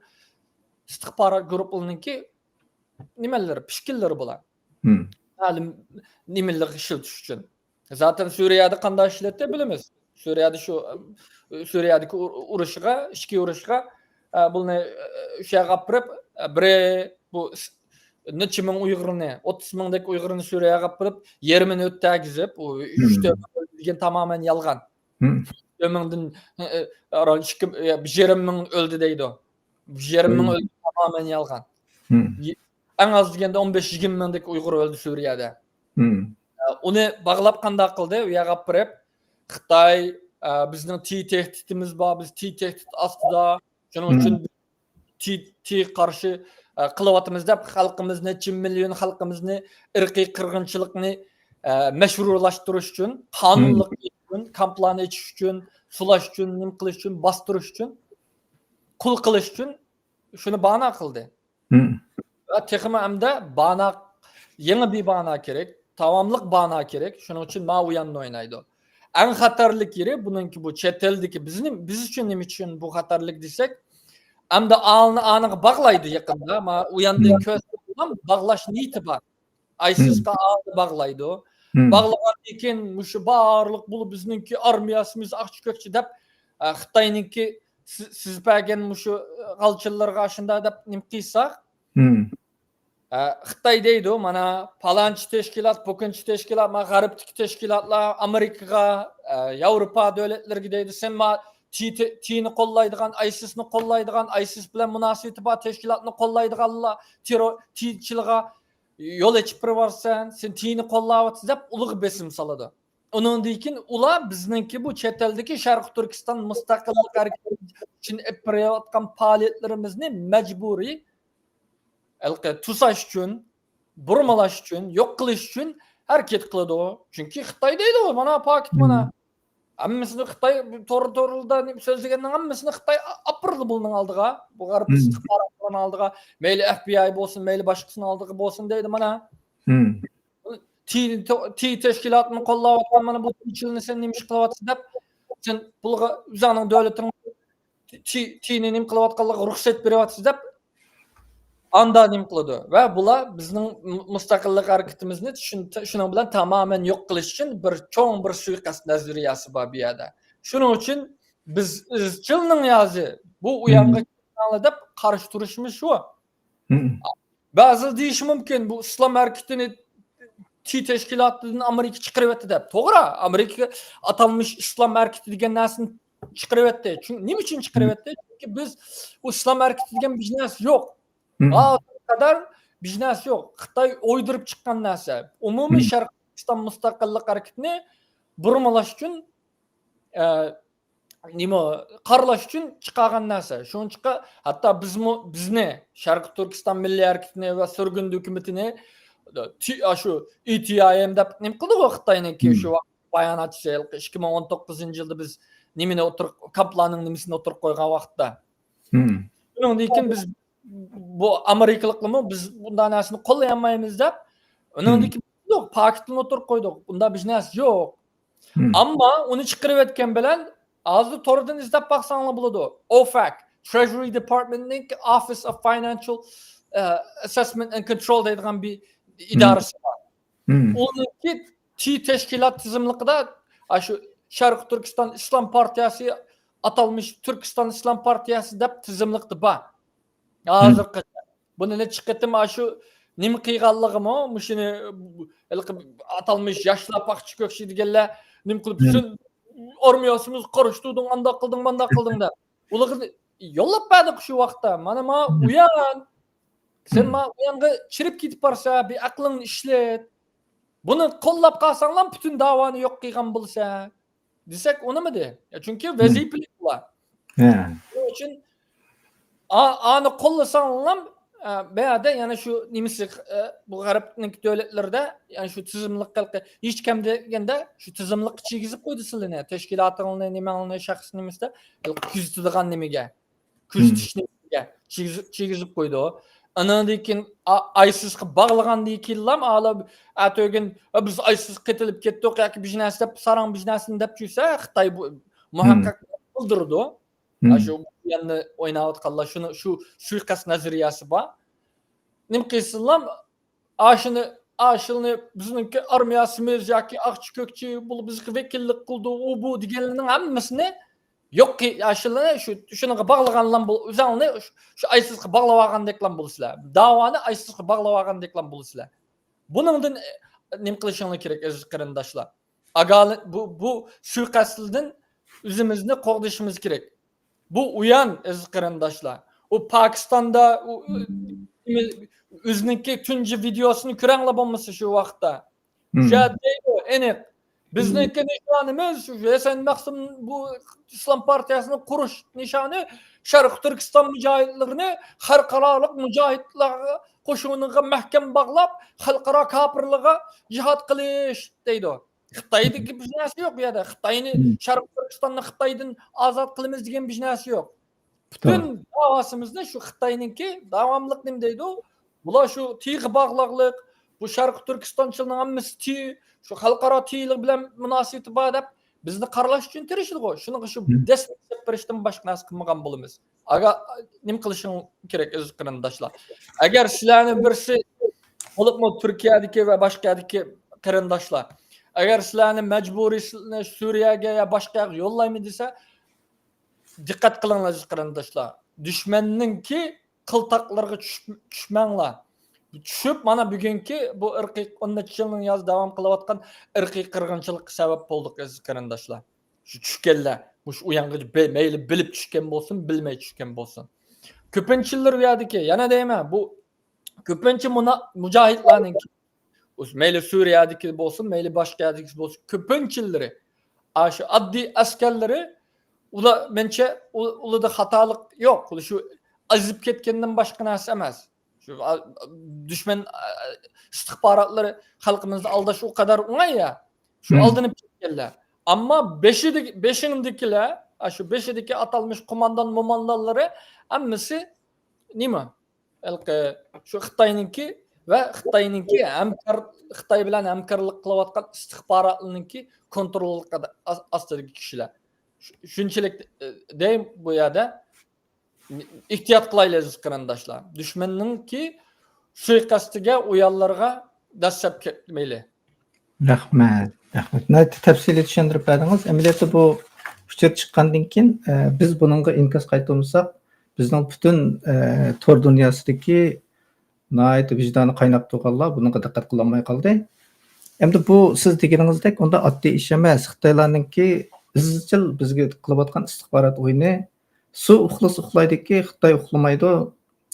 ئىستىخبارات گۇرۇپپىلىرىنىڭكى نېمىلىرى، پىشكىللىرى بۇلار. مەلۇم نېمىلەرگە ئىشلىتىش ئۈچۈن. زاتەن سۈرىيەدە قانداق ئىشلەتتى بىلىمىز. سۈرىيەدە شۇ، ئە، سۈرىيەدىكى ئۇر-، ئۇرۇشىغا، ئىچكى ئۇرۇشىغا، ئە، بۇنى، ئە، شۇ يەرگە ئاپىرىپ، ئە، بىرى بۇ س-، نەچچە مىڭ ئۇيغۇرنى، ئوتتۇز مىڭدەك ئۇيغۇرنى سۈرىيەگە ئاپىرىپ، يېرىمىنى ئۆتتەگۈزۈپ، ئۇ ئۈچ تۆت مىڭ ئۆلدى دېگەن تامامەن يالغان. ئۈچ تۆت مىڭدىن، ئە، ئە، ئىككى، ئە، بىر يېرىم مىڭ ئۆلدى دەيدۇ. بىر يېرىم مىڭ ئۆلدى، تامامەن يالغان. ئەڭ ئاز دېگەندە ئون بەش يىگىرمە مىڭدەك ئۇيغۇر ئۆلدى سۈرىيەدە. ئە، ئۇنى باغلاپ قانداق قىلدى؟ ئۇ يەرگە ئاپىرىپ، خىتاي، ئە، بىزنىڭ تىي تەھدىتىمىز بار، بىز تىي تەھدىت ئاستىدا، شۇنىڭ ئۈچۈن تىي، تىي قارشى، ئە، قىلىۋاتىمىز دەپ خەلقىمىزنى، نەچچە مىليون خەلقىمىزنى ئىرقىي قىرغىنچىلىقنى، ئە، مەشرۇلاشتۇرۇش ئۈچۈن، قانۇنلۇق ئۈچۈن، كامپلارنى ئېچىش ئۈچۈن، سولاش ئۈچۈن، نېمە قىلىش ئۈچۈن، باستۇرۇش ئۈچۈن، قۇل قىلىش ئۈچۈن شۇنى بانا قىلدى. ۋە تېخىمۇ ئەمدى بانا، يېڭى بىر بانا كېرەك، داۋاملىق بانا كېرەك. شۇنىڭ ئۈچۈن ما ئويۇننى ئوينايدۇ. ئەڭ خەتەرلىك يېرى بۇنىڭكى، بۇ چەت ئەلدىكى، بىزنى، بىز ئۈچۈن نېمە ئۈچۈن بۇ خەتەرلىك دېسەك، ئەمدى ئالنى ئانىغا باغلايدۇ يېقىندا. ما ئۇ ياندىن كۆرسەم، باغلاش نىيىتى بار. ئايسىسقا ئالنى باغلايدۇ. باغلىغاندىن كېيىن مۇشۇ بارلىق بۇ بىزنىڭكى ئارمىيەسىمىز ئاقچى كۆكچى دەپ، ئە، خىتاينىڭكى سى-، سىزىپ بەرگەن مۇشۇ، ئە، غالچىلىرىغا شۇنداق دەپ نېمە قىلساق، ئە، خىتاي دەيدۇ، مانا، پالانچى تەشكىلات، پۇكىنچى تەشكىلات، مانا، غەربتىكى تەشكىلاتلار ئامېرىكىغا، ئە، ياۋروپا دۆلەتلىرىگە دەيدۇ، سەن ما تى-، تى-، تىنى قوللايدىغان، ئايسىسنى قوللايدىغان، ئايسىس بىلەن مۇناسىۋىتى بار تەشكىلاتنى قوللايدىغانلار، تېررور، تىچىلغا يول ئېچىپ بېرىۋاتىسەن، سەن تىنى قوللاۋاتىسەن دەپ ئۇلارغا بېسىم سالىدۇ. ئۇنىڭدىن كېيىن ئۇلار بىزنىڭكى بۇ چەت ئەلدىكى شەرقىي تۈركىستان مۇستەقىللىق ھەرىكىتى ئۈچۈن ئېلىپ بېرىۋاتقان پائالىيەتلىرىمىزنى مەجبۇرىي ھېلىقى توساش ئۈچۈن، بۇرمىلاش ئۈچۈن، يوق قىلىش ئۈچۈن ھەرىكەت قىلىدۇ. چۈنكى خىتاي دەيدۇ، مانا پاكىت، مانا. ھەممىسىنى خىتاي تور-، توردا سۆزلىگەننىڭ ھەممىسىنى خىتاي ئا-، ئاپىرىدۇ بۇنىڭ ئالدىغا. بۇ غەرب ئىستىخباراتلىرىنىڭ ئالدىغا، مەيلى ئەف بى ئاي بولسۇن، مەيلى باشقىسىنىڭ ئالدىغا بولسۇن دەيدۇ، مانا. تى-، تى تەشكىلاتىنى قوللاۋاتقان، مانا بۇ تىچىلنى سەن نېمە ئىش قىلىۋاتىسەن دەپ، سەن بۇلارغا ئۆزۈڭنىڭ دۆلىتىڭ تى-، تىنى نېمە قىلىۋاتقانلىقىغا رۇخسەت بېرىۋاتىسىز دەپ، ئاندا نېمە قىلىدۇ. ۋە بۇلار بىزنىڭ مۇ-، مۇستەقىللىق ھەرىكىتىمىزنى شۇن-، شۇنىڭ بىلەن تامامەن يوق قىلىش ئۈچۈن بىر چوڭ بىر سۇيىقەست نەزەرىيەسى بار بۇ يەردە. شۇنىڭ ئۈچۈن بىز ئىزچىل نىيازى بۇ ئۇيانغا كېلىڭلار دەپ قارشى تۇرۇشىمىز شۇ. بەزىلەر دېيىشى مۇمكىن، بۇ ئىسلام ھەرىكىتىنى تى تەشكىلاتىدىن ئامېرىكا چىقىرىۋەتتى دەپ. توغرا، ئامېرىكا ئاتالمىش ئىسلام ھەرىكىتى دېگەن نەرسىنى چىقىرىۋەتتى. چۈن-، نېمە ئۈچۈن چىقىرىۋەتتى؟ چۈنكى بىز، ئۇ ئىسلام ھەرىكىتى دېگەن بىر نەرسە يوق. ھازىرغا قەدەر بىر نەرسە يوق. خىتاي ئويدۇرۇپ چىققان نەرسە. ئومۇمىي شەرقىي تۈركىستان مۇستەقىللىق ھەرىكىتىنى بۇرمىلاش ئۈچۈن، ئە، نېمە، قارىلاش ئۈچۈن چىقارغان نەرسە. شۇنىڭ ئۈچۈن ھەتتا بىزمۇ، بىزنى، شەرقىي تۈركىستان مىللىي ھەرىكىتىنى ۋە سۈرگۈندە ھۆكۈمىتىنى، تى-، ئاشۇ ئى تى ئاي ئېم دەپ نېمە قىلدىغۇ خىتاينىڭكى شۇ ۋاقىت باياناتچىسى، ھېلىقى ئىككى مىڭ ئون توققۇزىنچى يىلدا بىز نېمىنى ئوتتۇرا، كامپلارنىڭ نېمىسىنى ئوتتۇرىغا قويغان ۋاقىتتا. شۇنىڭدىن كېيىن بىز بۇ ئامېرىكىلىقلارمۇ بىز بۇنداق نەرسىنى قوللىيالمايمىز دەپ، ئۇنىڭدىن كېيىن پاكىتنى ئوتتۇرىغا قويدۇق. بۇنداق بىر نەرسە يوق. ئەمما ئۇنى چىقىرىۋەتكەن بىلەن، ھازىر توردىن ئىزدەپ باقساڭلار بولىدۇ. ئوفەك، Treasury Departmentنىڭ Office of Financial، ئە، Assessment and Control دەيدىغان بىر ئىدارىسى بار. ئۇنىڭكى تى تەشكىلات تىزىملىقىدا، ئاشۇ شەرقىي تۈركىستان ئىسلام پارتىيەسى، ئاتالمىش تۈركىستان ئىسلام پارتىيەسى دەپ تىزىملىقتا بار. ھازىرغىچە. بۇنى نەچچە قېتىم ئاشۇ نېمە قىلغانلىقىمۇ، مۇشۇنى، ھېلىقى ئاتالمىش ياشلار پاختا كۆكسى دېگەنلەر نېمە قىلىپ، سەن ئارمىيەسىمىزگە قارشى تۇردۇڭ، ئانداق قىلدىڭ، مانداق قىلدىڭ دەپ. ئۇلارغا يوللاپ بەردۇق شۇ ۋاقىتتا. مانا، ما ئۇيان. سەن ما ئۇيانغا چىرىپ كېتىپ بارسا، بىر ئەقلىڭنى ئىشلەت. بۇنى قوللاپ قالساڭلام پۈتۈن داۋانى يوق قىلغان بولىسەن. دېسەك ئۇنىمىدى. يا، چۈنكى ۋەزىپىلىك بۇلار. شۇنىڭ ئۈچۈن ئا-، ئانى قوللىساڭلام، ئە، بۇ يەردە يەنە شۇ نېمىسى، ئە، بۇ غەربنىڭ دۆلەتلىرىدە، يەنى شۇ تىزىملىق خەلقى ھېچ كەم دېگەندە شۇ تىزىملىققا كىرگۈزۈپ قويدى سىلىنى، تەشكىلاتىڭلارنى، نېمەڭلارنى، شەخس نېمىسىدە، كۆزىتىدىغان نېمىگە. كۆزىتىش نېمىسىگە كىرگۈزۈپ، كىرگۈزۈپ قويدى. ئانىڭدىن كېيىن ئا-، ئايسىسقا باغلىغاندىن كېيىنلام ئالا ئەتىگۈن، «ئە، بىز ئايسىسقا قېتىلىپ كەتتۇق» ياكى بىر نەرسە دەپ، ساراڭ بىر نەرسىنى دەپ يۈرسە، خىتاي بۇ مۇھەققەق بىلدۈرىدۇ. ئاشۇ يەننى ئويناۋاتقانلار شۇنى، شۇ سۇيىقەست نەزەرىيەسى بار. نېمە قىلسىنلام، ئاشۇنى، ئاشۇنى بىزنىڭكى ئارمىيەسىمىز ياكى ئاقچى كۆكچى بۇ بىزگە ۋەكىللىك قىلىدۇ، ئۇ بۇ دېگەنلەرنىڭ ھەممىسىنى يوق، ئاشۇلارنى شۇ، شۇنىڭغا باغلىغانلام بول-، ئۆزۈڭنى شۇ، شۇ ئايسىسقا باغلاۋالغاندەكلام بولىسىلەر. داۋانى ئايسىسقا باغلاۋالغاندەكلام بولىسىلەر. بۇنىڭدىن، ئە، نېمە قىلىشىڭلار كېرەك، ئەزىز قېرىنداشلار؟ ئاگاھلىق، بۇ، بۇ سۇيىقەستلىدىن ئۆزىمىزنى قوغدىشىمىز كېرەك. بۇ ئۇيان، ئەزىز قېرىنداشلار. ئۇ پاكىستاندا، ئۇ، ئۆزىنىڭكى تۇنجى ۋىدېئوسىنى كۆرەڭلار بولمىسا شۇ ۋاقىتتا. شۇ يەردە دەيدۇ، ئېنىق. بىزنىڭكى نىشانىمىز، شۇ ھەسەن مەخسۇم بۇ ئىسلام پارتىيەسىنى قۇرۇش نىشانى شەرقىي تۈركىستان مۇجاھىدلىرىنى خەلقئارالىق مۇجاھىدلار قوشۇنىغا مەھكەم باغلاپ، خەلقئارا كاپىرلارغا جىھاد قىلىش دەيدۇ. خىتايدىكى بىر نەرسە يوق بۇ يەردە. خىتاينى، شەرقىي تۈركىستاننى خىتايدىن ئازاد قىلىمىز دېگەن بىر نەرسە يوق. پۈتۈن داۋاسىمىزنى شۇ خىتاينىڭكى داۋاملىق نېمە دەيدۇ؟ بۇلار شۇ تىغا باغلىقلىق، بۇ شەرقىي تۈركىستانچىلارنىڭ ھەممىسى تى-، شۇ خەلقئارا تىلى بىلەن مۇناسىۋىتى بار دەپ، بىزنى قارىلاش ئۈچۈن تىرىشىدىغۇ. شۇنىڭغا شۇ دەسمە ھېساب بېرىشتىن باشقا نەرسە قىلمىغان بولىمىز. ئاگا، نېمە قىلىشىڭ كېرەك، ئەزىز قېرىنداشلار؟ ئەگەر سىلەرنى بىرسى، بولۇپمۇ تۈركىيەدىكى ۋە باشقا يەردىكى قېرىنداشلار، ئەگەر سىلەرنى مەجبۇرىي سىلەرنى سۈرىيەگە يا باشقا يەرگە يوللايمەن دېسە، دىققەت قىلىڭلار، ئەزىز قېرىنداشلار. دۈشمەننىڭكى قىلتاقلىرىغا چۈشۈپ، چۈشمەڭلار. چۈشۈپ، مانا بۈگۈنكى بۇ ئىرقىي، ئون نەچچە يىلنىڭ ياز داۋام قىلىۋاتقان ئىرقىي قىرغىنچىلىققا سەۋەب بولدۇق، ئەزىز قېرىنداشلار. شۇ چۈشكەنلەر، مۇشۇ ئۇيانغىچە بە-، مەيلى بىلىپ چۈشكەن بولسۇن، بىلمەي چۈشكەن بولسۇن. كۆپىنچىلىرى ئۇ يەردىكى، يەنە دەيمەن، بۇ كۆپىنچە مۇنا-، مۇجاھىدلارنىڭكى، مەيلى سۈرىيەدىكى بولسۇن، مەيلى باشقا يەردىكى بولسۇن، كۆپىنچىلىرى، ئاشۇ ئاددىي ئەسكەرلىرى، ئۇلار، مېنىڭچە، ئۇ-، ئۇلاردا خاتالىق يوق. شۇ ئېزىپ كەتكەندىن باشقا نەرسە ئەمەس. شۇ، ئا، دۈشمەن، ئا، ئىستىخباراتلىرى خەلقىمىزنى ئالداش ئۇ قەدەر ئوڭاي يا. شۇ ئالدىنىپ كەتكەنلەر. ئەمما بېشىدىكى، بېشىڭدىكىلەر، ئاشۇ بېشىدىكى ئاتالمىش قوماندان موماندانلىرى ھەممىسى نېمە؟ ھېلىقى شۇ خىتاينىڭكى ۋە خىتاينىڭكى ھەمكار، خىتاي بىلەن ھەمكارلىق قىلىۋاتقان ئىستىخباراتلىرىنىڭكى كونترولى ئاس-، ئاستىدىكى كىشىلەر. شۇ-، شۇنچىلىك، ئە، دەي بۇ يەردە ئېھتىيات قىلايلى، ئەزىز قېرىنداشلار. دۈشمەننىڭكى سۇيىقەستىگە، ئۇيانلىرىغا دەسسەپ كەتمەيلى. رەھمەت، رەھمەت. ناھايىتى تەپسىلىي چۈشەندۈرۈپ بەردىڭىز. ئەمەلىيەتتە بۇ ئۇچۇر چىققاندىن كېيىن، ئە، بىز بۇنىڭغا ئىنكاس قايتۇرمىساق، بىزنىڭ پۈتۈن، ئە، تور دۇنياسىدىكى ناھايىتى ۋىجدانى قايناپ تۇرغانلار بۇنىڭغا دىققەت قىلالماي قالدى. ئەمدى بۇ سىز دېگىنىڭىزدەك ئۇنداق ئاددىي ئىش ئەمەس. خىتايلارنىڭكى ئىزچىل بىزگە قىلىۋاتقان ئىستىخبارات ئويۇنى، سۇ ئۇخلىسا ئۇخلايدۇكى، خىتاي ئۇخلىمايدۇ،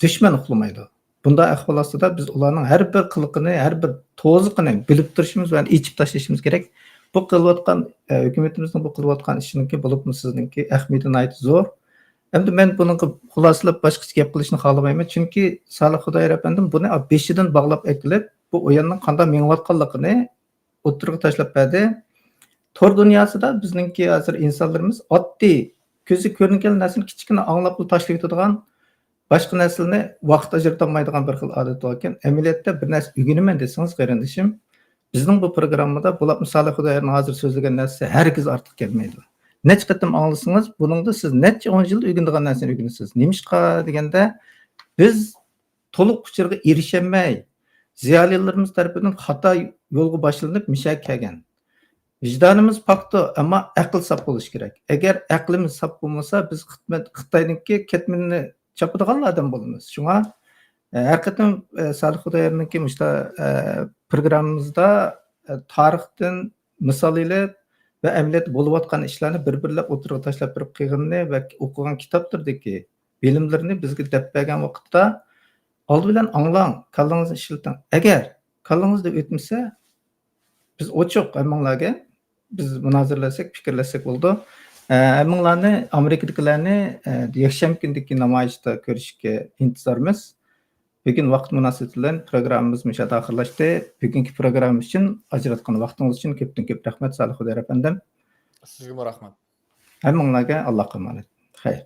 دۈشمەن ئۇخلىمايدۇ. بۇنداق ئەھۋال ئاستىدا بىز ئۇلارنىڭ ھەر بىر قىلىقىنى، ھەر بىر توزۇقىنى بىلىپ تۇرۇشىمىز ۋە ئېچىپ تاشلىشىمىز كېرەك. بۇ قىلىۋاتقان، ئە، ھۆكۈمىتىمىزنىڭ بۇ قىلىۋاتقان ئىشىنىڭكى، بولۇپمۇ سىزنىڭكى ئەھمىيىتى ناھايىتى زور. ئەمدى مەن بۇنىڭغا خۇلاسىلەپ باشقىچە گەپ قىلىشنى خالىمايمەن، چۈنكى سالىھ خۇدايار ئەپەندىم بۇنى بېشىدىن باغلاپ ئەكېلىپ، بۇ ئويۇننىڭ قانداق مېڭىۋاتقانلىقىنى ئوتتۇرىغا تاشلاپ بەردى. تور دۇنياسىدا بىزنىڭكى ھازىر ئىنسانلىرىمىز ئاددىي، كۆزى كۆرۈنگەن نەرسىنى كىچىككىنە ئاڭلاپلا تاشلىۋېتىدىغان، باشقا نەرسىلەرنى ۋاقىت ئاجرىتالمايدىغان بىر خىل ئادەت باركەن. ئەمەلىيەتتە بىر نەرسە ئۆگىنىمەن دېسىڭىز، قېرىندىشىم، بىزنىڭ بۇ پروگراممىدا بولۇپمۇ سالىھ خۇدايارنىڭ ھازىر سۆزلىگەن نەرسىسى ھەرگىز ئارتۇق كەلمەيدۇ. نەچچە قېتىم ئاڭلىسىڭىز، بۇنىڭدا سىز نەچچە ئون يىل ئۆگىنىدىغان نەرسىنى ئۆگىنىسىز. نېمىشقا دېگەندە، بىز تولۇق ئۇچۇرغا ئېرىشەلمەي، زىيالىيلىرىمىز تەرىپىدىن خاتا يولغا باشلىنىپ مىشەگە كەلگەن. ۋىجدانىمىز پاكتۇ، ئەمما ئەقىل ساپ بولۇشى كېرەك. ئەگەر ئەقلىمىز ساپ بولمىسا، بىز خىتمەت-، خىتاينىڭكى كەتمىنىنى چاپىدىغانلا ئادەم بولىمىز. شۇڭا، ئە، ھەر قېتىم، ئە، سالىھ خۇدايارنىڭكى مۇشتا، ئە، پروگراممىمىزدا، ئە، تارىختىن مىسال ئېلىپ ۋە ئەمەلىيەتتە بولۇۋاتقان ئىشلارنى بىر-بىرلەپ ئوتتۇرىغا تاشلاپ بېرىپ قىلغىنىنى ۋە ئوقۇغان كىتابلىرىدىكى بىلىملىرىنى بىزگە دەپ بەرگەن ۋاقىتتا، ئالدى بىلەن ئاڭلاڭ، كاللىڭىزنى ئىشلىتىڭ. ئەگەر كاللىڭىزدا ئۆتمىسە، بىز ئوچۇق ھەممىڭلارگە، بىز مۇنازىرىلەشسەك، پىكىرلەشسەك بولىدۇ. ئە، ھەممىڭلارنى، ئامېرىكىدىكىلەرنى، ئە، يەكشەنبە كۈنىدىكى نامايىشتا كۆرۈشۈشكە ئىنتىزارمىز. بۈگۈن ۋاقىت مۇناسىۋىتى بىلەن پروگراممىمىز مۇشۇ يەردە ئاخىرلاشتى. بۈگۈنكى پروگرامما ئۈچۈن ئاجراتقان ۋاقتىڭىز ئۈچۈن كۆپتىن كۆپ رەھمەت، سالىھ خۇدايار ئەپەندىم. سىزگىمۇ رەھمەت. ھەممىڭلارگە ئاللاھقا ئامانەت. خەير.